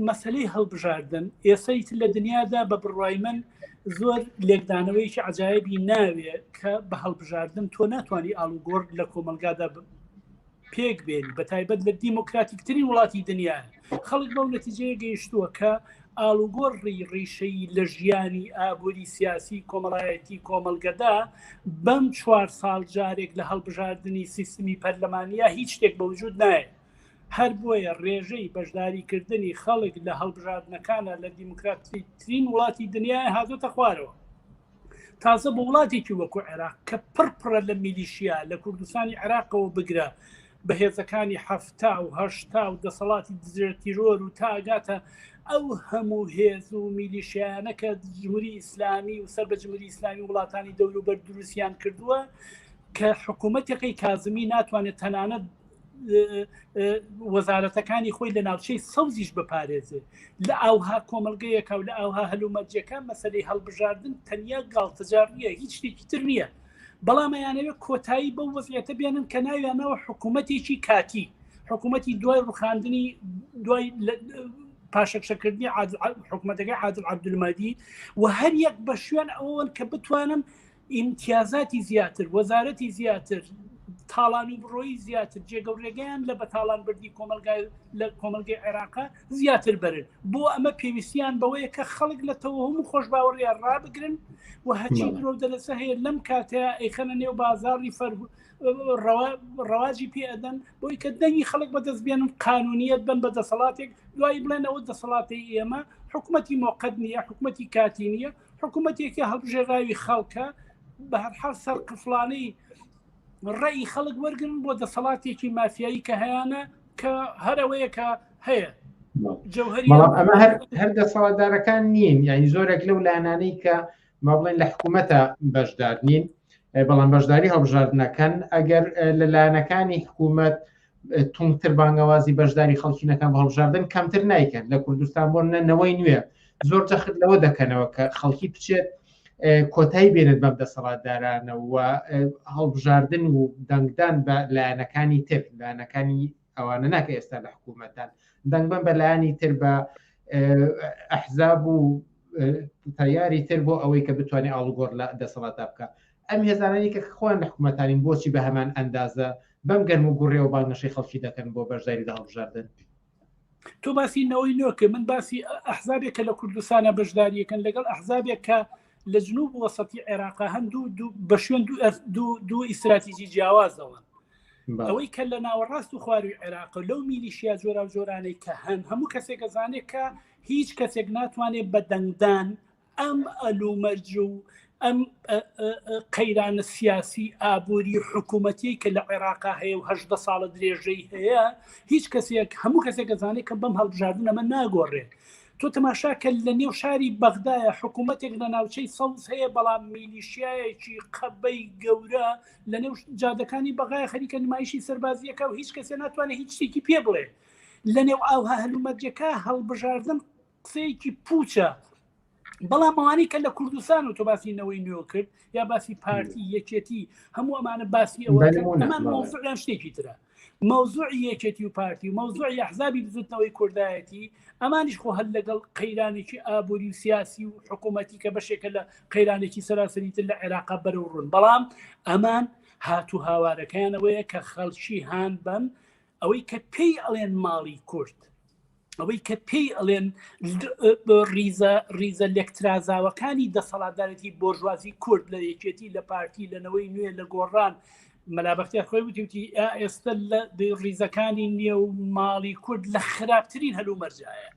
مەسلەی هەڵبژاردن ئێسەیت لە دنیادا بە بڕای من زۆر لێکدانەوەیکی عجایبی ناوێ کە بە هەڵبژاردن تۆ ناتوانانی ئاڵوگۆڕ لە کۆمەلگادا پێک بێنی بە تایبەت لە دیموکراتیکترین وڵاتی دنیا خەڵک بەو نەتیجەیە گەیشتووە کە ئاڵوگۆڕی ڕیشەیی لە ژیانی ئابووری سیاسی کۆمەڵایەتی کۆمەڵگەدا بەم چوار ساڵ جارێک لە هەڵبژاردنی سیستمی پەرلەمانیا هیچ شتێک بە وجود نایە هەر بۆیە ڕێژەی بەشداریکردنی خەڵک لە هەڵبژاردنەکانە لە دیموکراتیترین وڵاتی دنیا هاتۆتە خوارەوە تازە بۆ وڵاتێکی وەکو عێراق کە پڕ پڕە لە میلیشیا لە کوردستانی عێراقەوە بگرە بە هێزەکانی 70 و 80 و دەسەڵاتی دزێر تیرۆر و تاگاتە ئەو هەموو هێز و میلیشیانە کە جمهوری ئیسلامی و سەر بە جمهوری ئیسلامی وڵاتانی دەوروبەر دروستیان کردووە کە حکوومەتەکەی کازمی ناتوانێت تەنانەت وەزارەتەکانی خۆی لە ناوچەی سەوزیش بپارێزێ لە ئاوها کۆمەلگەیەکە و لە ئاوها هەلومەرجەکە مەسلەی هەڵبژاردن تەنیا گاڵتەجاڕیە هیچ شتێکی تر نییە بەڵام ئەیانەوێت کۆتایی بەو وەزعیەتە بێنن کە ناویانەوە حکوومەتێکی کاتی حکوومەتی دوای ڕوخاندنی دوای. پاشەکشەکردنی حکوومەتەکەی عادل عبدولمادی و هەر یەک بە شوێن ئەوەن کە بتوانن ئیمتیازاتی زیاتر، وەزارەتی زیاتر، تاڵان و بڕۆی زیاتر، جێگە و ڕێگەیان لە بەتاڵان بردنی کۆمەڵگای لە کۆمەڵگەی عێراقا زیاتر بەرن. بۆ ئەمە پێویستیان بەوەیە کە خەڵک لە تەوەهوم و خۆشباوەڕیان ڕابگرن و هەرچی درۆ و دەلەسە هەیە لەم کاتەیە ئەیخەنە نێو بازاڕی فەر ڕەواجی پێ ئەدەن بۆی کە دەنگی خەڵک بەدەست بێنن قانونیت بن بە دەسەڵاتێک دوایی بڵێن ئەوە دەسەڵاتی ئێمە حکوومەتی مۆقەت نییە حکوومەتی کاتی نییە حکوومەتێکی هەڵبژێراوی خەڵکە بە هەرحاڵ سەرقفڵانەی ڕێی خەڵک وەرگن بۆ دەسەڵاتێکی مافیایی کە هەیانە کە هەرەوەیە کە هەیە جەوهری ئەمە هەر دەسەڵاتدارەکان نین یعنی زۆرێک لەو لایەنانەی کە ما بڵێن لە حکوومەتە بەشدار نین بەڵام بەشداری هەڵبژاردنەکەن ئەگەر لە لایەنەکانی حکوومەت تونتر بانگەوازی بەشداری خەڵکی نەکەن بە هەڵبژاردن کەمتر نایکەن لە کوردستان بۆ نەوەی نوێ زۆر جەخت لەوە دەکەنەوە کە خەڵکی بچێت کۆتایی بێنێت بەم دەسەڵاتدارانەوە هەڵبژاردن و دەنگدان بە لایەنەکانی تر لایەنەکانی ئەوانە ناکە ئێستا لە حکوومەتان دەنگ بەن بە لایەنی تر بە ئەحزاب و تیاری تر بۆ ئەوەی کە بتوانێت ئاڵوگۆڕ لە دەسەڵاتدا بکە ئەم هێزانانی کە خۆیان لە حکوومەتانین بۆچی بە هەمان ئەندازە بەم گەرم و گوڕیەوە بانگەشەی خەڵکی دەکەن بۆ بەشداری لە هەڵبژاردن؟ تۆ باسی نەوەی نوێ کرد من باسی ئەحزابێک کە لە کوردستانە بەشداریەکەن لەگەڵ ئەحزابێک کە لە جنوب وەسەتی عێراقا هەن دوو بە شوێن دوو ئیستراتیجی جیاوازەوەن ئەوەی کە لە ناوەڕاست و خواروی عێراق لەو میلیشیا جۆرا و جۆرانەی کە هەن هەموو کەسێک ئەزانێت کە هیچ کەسێک ناتوانێت بە دەنگدان ئەم ئەلومەرج و ئەم قەیرانە سیاسی ئابووری حکوومەتی کە لە عێراقا هەیە و هەدە ساڵە درێژەی هەیە هیچ کەسێک هەموو کەسێک ئەزانێت کە بەم هەڵبژاردن ئەمە ناگۆڕێت تۆ تەماشا کە لە نێو شاری بەغدایە حکوومەتێک لە ناوچەی سەوز هەیە بەڵام میلیشیایەکی قەبەی گەورە لە نێو جادەکانی بەغای خەریکە نمایشی سەربازیەکە و هیچ کەسێ ناتوانێت هیچ شتێکی پێ بڵێ لە نێو ئاوها هەلومەرجەکە هەڵبژاردن قسەیەکی پوچە بەڵام ئەوانەی کە لە کوردستان و تۆ باسی نەوەی نوێ کرد یا باسی پارتی یەکێتی هەموو ئەمانە باسی ئەوە ئەمان مەوزوعیان شتێکی ترە مەوزوعی یەکێتی و پارتی و مەوزوعی ئەحزابی بزوتنەوەی کوردایەتی ئەمانیش خۆ هەر لەگەڵ قەیرانێکی ئابووری و سیاسی و حکوومەتی کە بەشێکە لە قەیرانێکی سەراسەری تر لە عێراقا بەرەو ڕوون بەڵام ئەمان هاتو هاوارەکەیانەوەیە کە خەڵکی هان بن ئەوەی کە پێی ئەڵێن ماڵی کورد ئەوەی کە پێی ئەڵێن ریزە ریزە لێکترازاوەکانی دەسەڵاتدارێتی بۆرژوازی کورد لە یەکێتی لە پارتی لە نەوەی نوێ لە گۆڕان مەلابەختیار خۆی وتی وتی ئێستا لە ریزەکانی نێو ماڵی کورد لە خراپترین هەلومەرجایە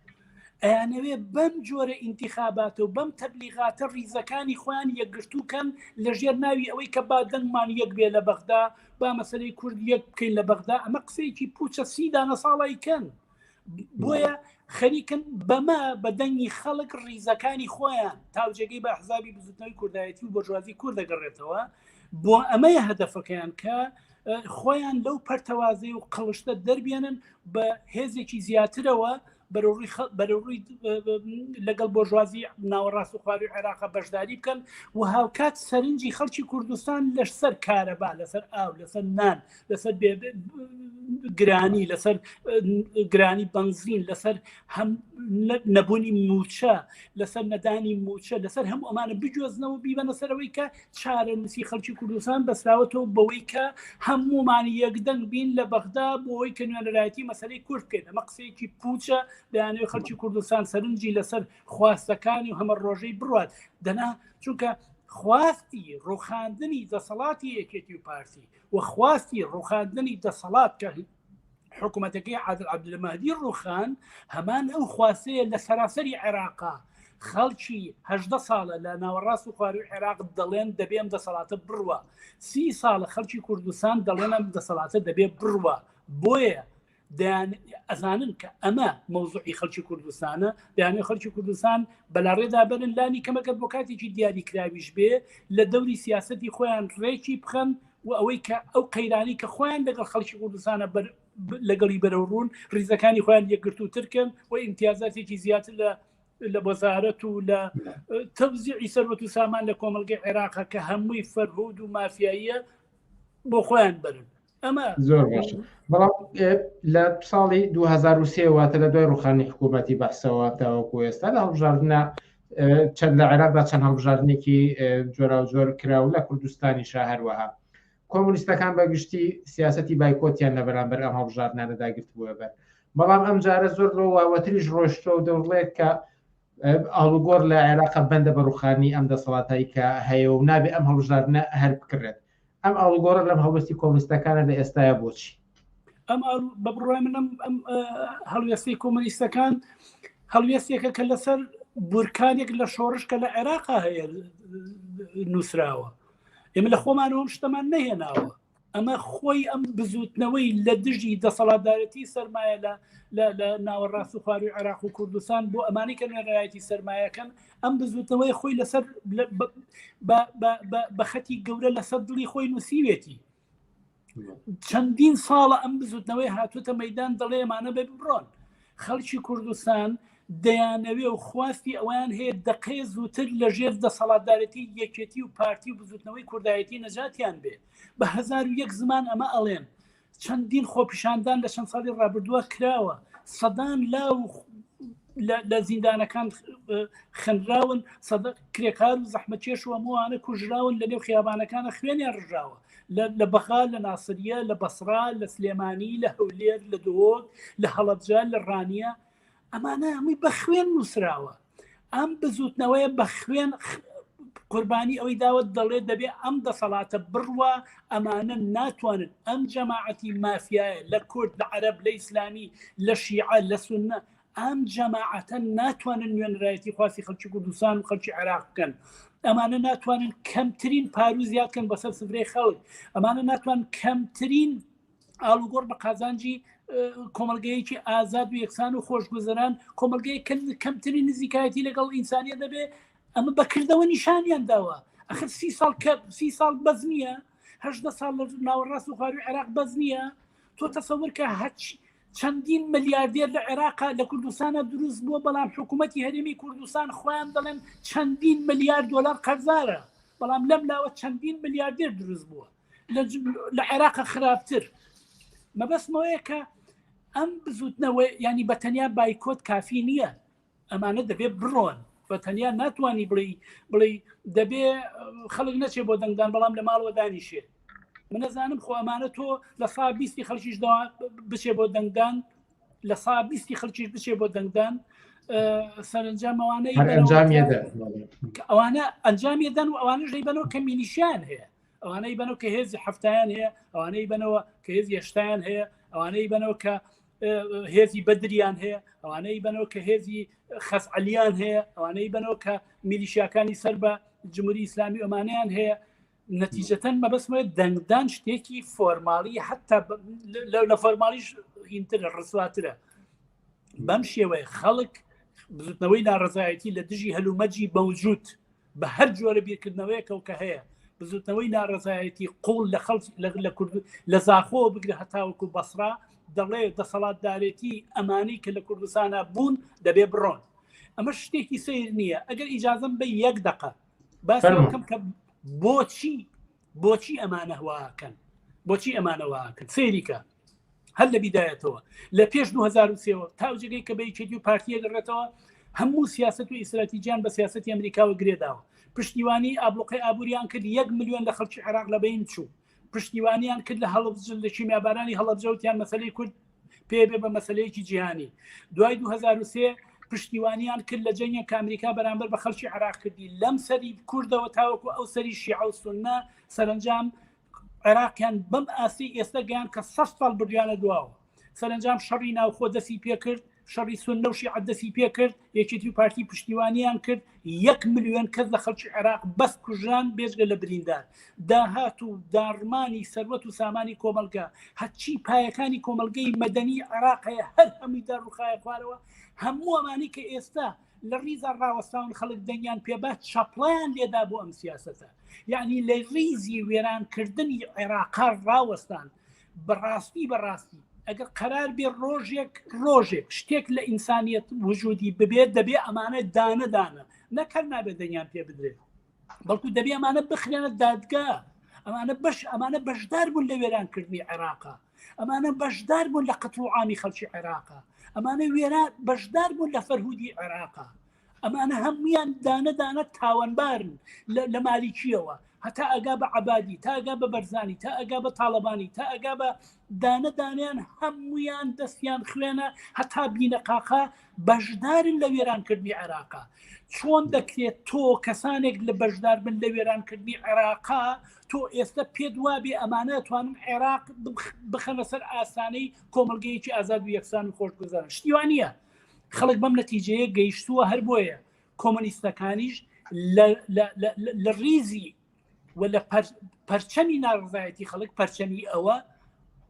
ئەیانەوێ بەم جۆرە ئینتیخاباتە و بەم تەبلیغاتە ریزەکانی خۆیان یەکگرتووکەن لە ژێر ناوی ئەوەی کە با دەنگمان یەک بێ لە بەغدا با مەسەلەی کورد یەک بکەین لە بەغدا ئەمە قسەیەکی پوچە سی دانە ساڵی کەن بۆیە خەریکن بەمە بە دەنگی خەڵک ریزەکانی خۆیان تاوجێگەی بە حزابی بزوتنەوەی کوردایەتی و بۆرژوازی کورد دەگەڕێتەوە بۆ ئەمەیە هەدەفەکەیان کە خۆیان لەو پەرتەوازەی و قڵشتە دەربێنن بە هێزێکی زیاترەوە بەرەوڕووی لەگەڵ بۆرژوازی ناوەڕاست و خواروی عێراقا بەشداری بکەن و هاوکات سەرنجی خەڵکی کوردستان لەسەر کارەبا لەسەر ئاو لەسەر نان لەسەر گرانی لەسەر گرانی بەنزین لەسەر هەم نەبوونی موچە لەسەر نەدانی موچە لەسەر هەموو ئەمانە بگوێزنەوە بیبەنە سەرەوەی کە چارەنووسی خەڵکی کوردستان بەسراوەتەوە بەوەی کە هەموومان یەکدەنگ بین لە بەغدا بۆ ئەوەی کە نوێنەرایەتی مەسەلەی کورد بکەین ئەمە قسەیەکی پوچە دەیانەوێت خەڵکی کوردستان سەرنجی لەسەر خواستەکانی و هەمە ڕۆژەی بڕات دەنا چونکە خواستی ڕوخاندنی دەسەڵاتی یەکێتی و پارتی و خواستی ڕوخاندنی دەسەڵات کە حکوومەتەکەی عادل عەبدولمەهدی ڕوخان هەمان ئەو خواستەیە لە سەراسەری عێراقا خەڵکی هەدە ساڵە لە ناوەڕاست و خواروی عێراق دەڵێن دەبێ ئەم دەسەڵاتە بڕوە سی ساڵە خەڵکی کوردستان دەڵێن ئەم دەسەڵاتە دەبێ بڕوە بۆیە دەیان ئەزانن کە ئەمە مەوزوعی خەڵکی کوردستانە دەیانێ خەڵکی کوردستان بەلاڕێدا بەرن لانی کەمەکە بۆ کاتێکی دیاریکراویش بێ لە دەوری سیاستی خۆیان ڕێکی بخەن و ئەوەی کە ئەو قەیرانی کە خۆیان لەگەڵ خەڵکی کوردستانە بەر لەگەڵی بەرەو ڕوون ریزەکانی خۆیان یەکگرتووترکەن و ئیمتیازاتێکی زیاتر لە لە وەزارەت و لە تەوزیعی سەروەت و سامان لە کۆمەلگەی عێراقە کە هەمووی فەرهود و مافیاییە بۆ خۆیان بەرن. ئەمە زۆر باشە بەڵام لە ساڵی 2023 واتە لە دوای ڕوخانی حکوومەتی بەعسەوە تاوەکو ئێستا لە هەڵبژاردنە چەند لە عێراقدا چەند هەڵبژاردنێکی جۆراوجۆر کرا و لە کوردستانیشا هەروەها کۆمونیستەکان بە گشتی سیاسەتی بایکۆتیان لە بەرامبەر ئەم هەڵبژاردنانەدا گرتبووە بەر بەڵام ئەم جارە زۆر لەو واوەتریش ڕۆشتوە و دەوڵێت کە ئاڵوگۆڕ لە عێراق بەندە بە ڕوخانی ئەم دەسەڵاتایی کە هەیە و نابێ ئەم هەڵبژاردنە هەر بکرێت ئەم ئاڵوگۆڕە لەم هەڵوێستی کۆمونیستەکانە لە ئێستایا بۆچی؟ ئەم بە بڕوای من ئەم هەڵوێستی کۆمونیستەکان هەڵوێستێکە کە لەسەر بورکانێک لە شۆڕش کە لە عێراقا هەیە نووسراوە ئێمە لە خۆمانەوە شتەمان نەهێناوە ئەمە خۆی ئەم بزوتنەوەی لە دژی دەسەڵاتدارەتی سەرمایە لە لە ناوەڕاست و خواروی عێراق و کوردستان بۆ ئەمانی کە نوێنەرایەتی سەرمایەکەن ئەم بزوتنەوەی خۆی لەسەر بە خەتی گەورە لەسەر دڵی خۆی نووسیوێتی چەندین ساڵە ئەم بزوتنەوەی هاتوتە مەدان دەڵێ ئەمانە بێ بڕۆن خەڵکی کوردستان دەیانەوێ و خواستی ئەویان هەیە دەقەیە زووتر لە ژێر دەسەڵاتدارەتی یەکێتی و پارتی و بزوتنەوەی کوردایەتی نەجاتیان بێ بە 1001 زمان ئەمە ئەڵێن چەندین خۆپیشاندان لە چەند ساڵی ڕابردووە کراوە سەدان لاو لە زیندانەکان خنراون سەدە کرێکار و زەحمەتکێش و هەمووانە کوژراون لە نێو خیابانەکانە خوێنیان ڕژاوە لە بەغا لە ناسریە لە بەسرا لە سلێمانی لە هەولێر لە دهۆک لە هەڵەبجە لە ڕانیە ئەمانە هەمووی بە خوێن نووسراوە ئەم بزوتنەوەیە بە خوێن قوربانی ئەوەی داوە دەڵێ دەبێ ئەم دەسەڵاتە بڕوا ئەمانە ناتوانن ئەم جەماعەتی مافیایە لە کورد لە عەرەب لە ئیسلامی لە شیعە لە سوننە ئەم جەماعەتە ناتوانن نوێنەرایەتی خواستی خەڵکی کوردستان و خەڵکی عێراق بکەن ئەمانە ناتوانن کەمترین پارو زیاد کەن بەسەر سفرەی خەڵک ئەمانە ناتوان کەمترین ئاڵوگۆڕ بە قازانجی کۆمەلگەیەکی ئازاد و یەکسان و خۆشگوزەران کۆمەلگەی کەمترین نزیکایەتی لەگەڵ ئینسانیە دەبێ ئەمە بەکردەوە نیشانیان داوە ئەخر سی ساڵ کە سی ساڵ بەس نییە هەشدە ساڵ لە ناوەڕاست و خواروی عێراق بەس نییە تۆ تەسەور کە هەچ چەندین ملیاردێر لە عێراق لە کوردستانە دروست بووە بەڵام حکوومەتتی هەرێمی کوردستان خۆیان دەڵێن چەندین ملیار دلار قەرزارە بەڵام لەم لاوە چەندین ملیاردێر دروست بووە لە عێراق خراپتر مەبەستمەوەیە کە ئەم بزوتنەوە ینی بە تەنیا بایکۆت کافی نییە ئەمانە دەبێت بڕۆن بە تەنیا ناتوانانی بڵێ بڵێ دەبێ خەڵک نەچێ بۆ دەنگدان بەڵام لە ماڵەوە دانیشێ من نەزانم خۆ ئەمانە تۆ لە سا بیستی خەڵکیش بچێ بۆ دەنگدان لە سا بیستی خەڵکیش بچێ بۆ دەنگدان سەرنجام ئەوانەی ئەوانە ئەنجامی دەن و ئەوانە ژەیبەنەوە کە میلیشیان هەیە ئەوانەی بەنەوە کە هێزی هەفتایان هەیە ئەوانەی بەنەوە کە هێزی هێشتایان هەیە ئەوانەی بەنەوە کە هێزی بەدریان هەیە ئەوانەی بەنەوە کە هێزی خەسعلیان هەیە ئەوانەی بەنەوە کە میلیشیاکانی سەر بە جمهوری ئیسلامی ئەمانیان هەیە نەتیجەتەن مەبەستمە دەنگدان شتێکی فۆرمالی حتا لە فۆرمالیش هینترە ڕسواترە بەم شێوەیە خەڵک بزوتنەوەی ناڕزایەتی لە دژی هەلومەرجی مەوجود بە هەر جۆرە بیرکردنەوەیەکەوە کە هەیە بزوتنەوەی ناڕزایەتی قوڵ لە خەڵک لە کورد لە زاخۆ بگرە هەتاوەکو بەسرا دەڵێ دەسەڵاتدارێتی ئەمانی کە لە کوردستانە بوون دەبێ بڕۆن ئەمە شتێکی سیر نییە ئەگەر ئیجازم بە یەک دقە باس بکەم کە بۆچی بۆچی ئەمانە واکەن بۆچی ئەمانە واکەن سەیریکە هەر لە بیدایەتەوە لە پێش 2023ەوە تا جێگەی کە بە یەکێتی و پارتیە گەڕێتەوە هەموو سیاست و ئیستراتیجیان بە سیاستی ئەمریکاوە گرێداوە پشتیوانی ئابلوقەی ئابووریان کرد یەک میلیۆن لە خەڵکی عێراق لە بین چوو پشتیوانیان کرد لە هەڵبجل لە کیمیابارانی هەڵەبجەوتیان مەسلەی کورد پێ بێ بە مەسلەیەکی جیهانی دوای 2023 پشتیوانیان کرد لە جەنگێک کە ئەمریکا بەرامبەر بە خەڵکی عێراق کردی لەم سەری کوردەوە تاوەکو ئەو سەری شیعە و سوننە سەرەنجام عێراقیان بەم ئاستی ئێستا گەیان کە سە ساڵ بردیانە دواوە سەرەنجام شەڕی ناوخۆ دەستی پێکرد شەڕی سوننە و شیعە دەستی پێکرد یەکێتی و پارتی پشتیوانیان کرد یەک ملیۆن کەس لە خەڵکی عێراق بەس کوژران بێجگە لە بریندار داهات و داڕمانی سەروەت و سامانی کۆمەڵگە هەرچی پایەکانی کۆمەڵگەی مەدەنی عێراق هەیە هەر هەمووی داڕوخایە خوارەوە هەموو ئەمانی کە ئێستا لە ڕیزا ڕاوەستاون خەڵک دەنگیان پێبا چەپڵیان لێدا بۆ ئەم سیاسەتە یعنی لە ڕیزی وێرانکردنی عێراقا ڕاوەستان بەڕاستی بەڕاستی ئەگەر قەرار بێ ڕۆژێک ڕۆژێک شتێک لە ئینسانیەت وجودی ببێت دەبێ ئەمانە دانە دانە نەکەر نابێت دەنگیان پێ بدرێت بەڵکو دەبێ ئەمانە بخرێنە دادگا. ئەمانە بەش ئەمانە بەشدار بوون لە وێرانکردنی عێراقا ئەمانە بەشدار بوون لە قەتڵ و عامی خەڵکی عێراقا ئەمانە وێرا بەشدار بوون لە فەرهودی عێراقا ئەمانە هەمویان دانە دانە تاوانبارن لە مالیکیەوە هەتا ئەگا بە عبادی تا ئەگا بە بەرزانی تا ئەگا بە تاالبانی تا ئەگا بە دانە دانیان هەمویان دەستیان خوێنە هەتا بینە قاقا بەشدارن لە وێرانکردنی عێراقا چۆن دەکرێت تۆ کەسانێک لە بەشدار بن لە وێرانکردنی عێراقا تۆ ئێستا پێت وابێ ئەمانە توانن عێراق بخەنە سەر ئاسانەی کۆمەلگەیەکی ئازاد و یەکسان و خۆشگوزاران شتیوانە خەڵک بەم نەتیجەیە گەیشتووە هەر بۆیە کۆمۆنیستەکانیش لە ڕیزی و لە پەرچەمی ناڕزایەتی خەڵک پەرچەمی ئەوە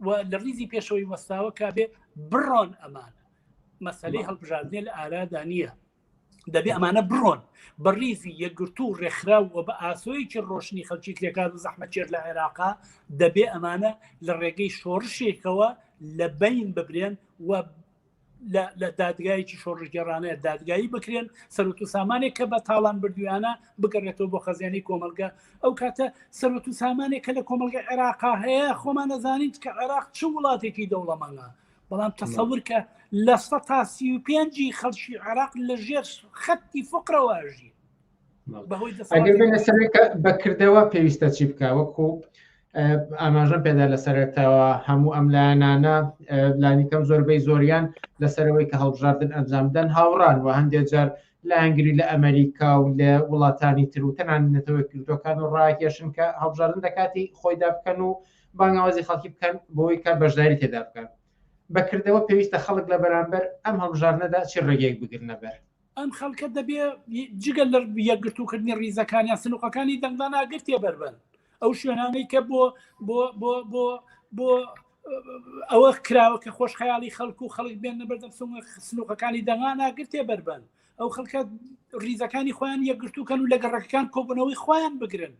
و لە ڕیزی پێشەوەی وەستاوە کا بێ بڕۆن ئەمانە مەسلەی هەڵبژاردنێ لە ئارادا نییە دەبێ ئەمانە بڕۆن بە ڕیزی یەکگرتوو و ڕێکخراو و بە ئاسۆیەکی ڕۆشنی خەڵکی کرێکار و زەحمەتکێش لە عێراقا دەبێ ئەمانە لە ڕێگەی شۆڕشێکەوە لە بین ببرێن و لە دادگایەکی شۆڕشگێڕانە دادگایی بکرێن سەروت و سامانێک کە بە تاڵان بردویانە بگەڕێتەوە بۆ خەزیانی کۆمەلگە ئەو کاتە سەروت و سامانێک کە لە کۆمەلگە عێراقا هەیە خۆمان نەزانین کە عێراق چ وڵاتێکی دەوڵەمەنە بەڵام تەسەور کە لە 35 خەڵکی عێراق لە ژێر خەتی فقرەوە ئەژی بەهۆی ئەگەر بێنە سەرێک بەکردەوە پێویستە چی بکە وەکو ئاماژەم پێدا لە سەرەتاوە هەموو ئەم لایەنانە لانی کەم زۆربەی زۆریان لەسەرەوەی کە هەڵبژاردن ئەنجامدەن هاوڕان و هەندێک جار لایەنگری لە ئەمریکا و لە وڵاتانی تر و تەنان نەتەوە کردوەکان و ڕاکێشن کە هەڵبژاردن لە کاتی خۆیدا بکەن و بانگەوازی خەڵکی بکەن بۆی کە بەشداری تێدا بکەن بەکردەوە پێویستە خەڵک لە بەرامبەر ئەم هەڵبژاردنەدا چی ڕێگەیەک بگرنە بەر؟ ئەم خەڵکە دەبێ جگە لە یەکگرتووکردنی ڕیزەکانیان سنوقەکانی دەنگدان ئاگر تێبەربن ئەو شوێنانەی کە بۆ بۆ بۆ بۆ بۆ ئەوە کراوە کە خۆش خەیاڵی خەڵک و خەڵک بێن بەردەم سنوقەکانی دەنگان ئاگر تێبەربن ئەو خەڵکە ریزەکانی خۆیان یەکگرتووکەن و لە گەڕەکەکان کۆبوونەوەی خۆیان بگرن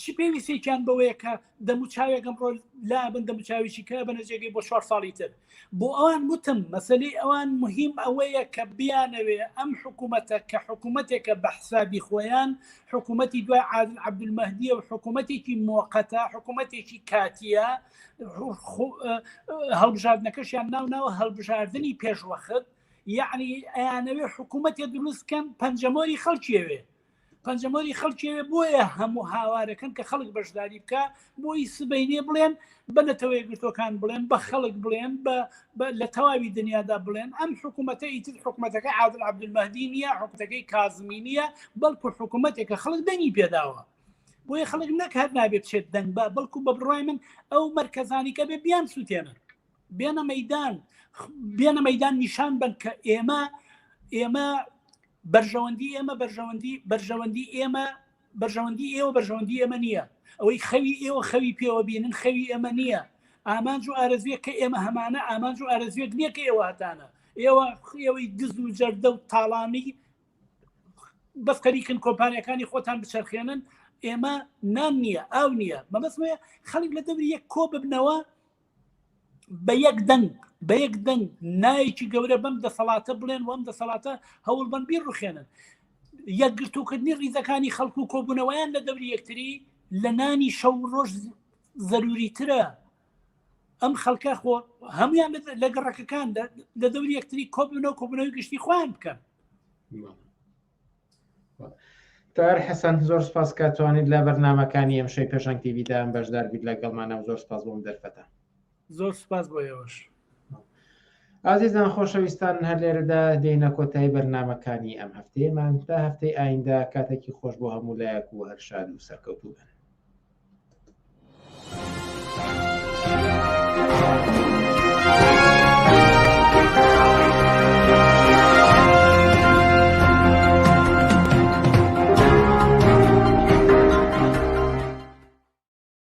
چی پێویستێکیان بەوەیە کە دەموچاوێک ئەمڕۆ لا بن دەموچاوێکی کە بنە جێگەی بۆ چوار ساڵی تر بۆ ئەوان وتم مەسلەی ئەوان مهم ئەوەیە کە بیانەوێ ئەم حکوومەتە کە حکوومەتێکە بە حسابی خۆیان حکوومەتی دوای عادل عەبدولمەهدیە و حکوومەتێکی مۆقەتە حکوومەتێکی کاتیە هەڵبژاردنەکەشیان ناو ناوە هەڵبژاردنی پێشوەخت یعنی ئەیانەوێ حکوومەتێ دروست کەن پەنجەمۆری خەڵکیەوێ پەنجەمۆری خەڵکیەوێ بۆیە هەموو هاوارەکەن کە خەڵک بەشداری بکە بۆی سبینێ بڵێن بە نەتەوە یەکگرتوەکان بڵێن بە خەڵک بڵێن بە لە تەواوی دنیادا بڵێن ئەم حکوومەتە ئیتر حکوومەتەکە عادل عەبدولمەهدی نییە حکوومەتەکەی کازمی نییە بەڵکو حکوومەتێکە خەڵک دەنگی پێداوە بۆیە خەڵک نەک هەر نابێت بچێت دەنگ بە بەڵکو بە بڕای من ئەو مەرکەزانی کە بێ بیان سووتێنن بێنە مەدان بێنە مەدان نیشان بن کە ئێمە ئێمە بەرژەوەندی ئێمە بەرژەوەندی بەرژەوەندی ئێمە بەرژەوەندی ئێوە بەرژەوەندی ئێمە نییە ئەوەی خەوی ئێوە خەوی پێوە بینن خەوی ئێمە نییە ئامانج و ئارەزوێک کە ئێمە هەمانە ئامانج و ئارەزوێک نییە کە ئێوە هەتانە ئێوە ئێوەی دز و جەردە و تاڵانی بەس خەریکن کۆمپانیەکانی خۆتان بچەرخێنن ئێمە نان نییە ئاو نییە مەبەستمەیە خەڵک لە دەوری یەک کۆ ببنەوە بە یەک دەنگ بە یەک دەنگ نایەکی گەورە بەم دەسەڵاتە بڵێن وەم دەسەڵاتە هەوڵ بن بیر ڕخێنن یەکگرتووکردنی ڕیزەکانی خەڵک و کۆبوونەوەیان لە دەوری یەکتری لە نانی شەو ڕۆژ زەروریترە ئەم خەڵکە خۆ هەمویان لە گەڕەکەکان لە دەوری یەکتری کۆبنەوە کۆبوونەوەی گشتی خۆیان بکەن. تار حەسەن زۆر سپاس کە توانیت لە بەرنمەکانی ئەمشەی پێشەنگ تیڤیدا بەشدار بیت لەگەڵمانە و زۆر سپاس بۆم دەرفەتە. زۆر سپاس بۆ ئێوەش. ئازیزان خۆشەویستان هەر لێرەدا دێینە کۆتایی بەرنمەکانی ئەم هەفتەیەمان تا هەفتەی ئایندە کاتێکی خۆش بۆ هەموو لایەک و هەر شاد و سەرکەوتوو بن.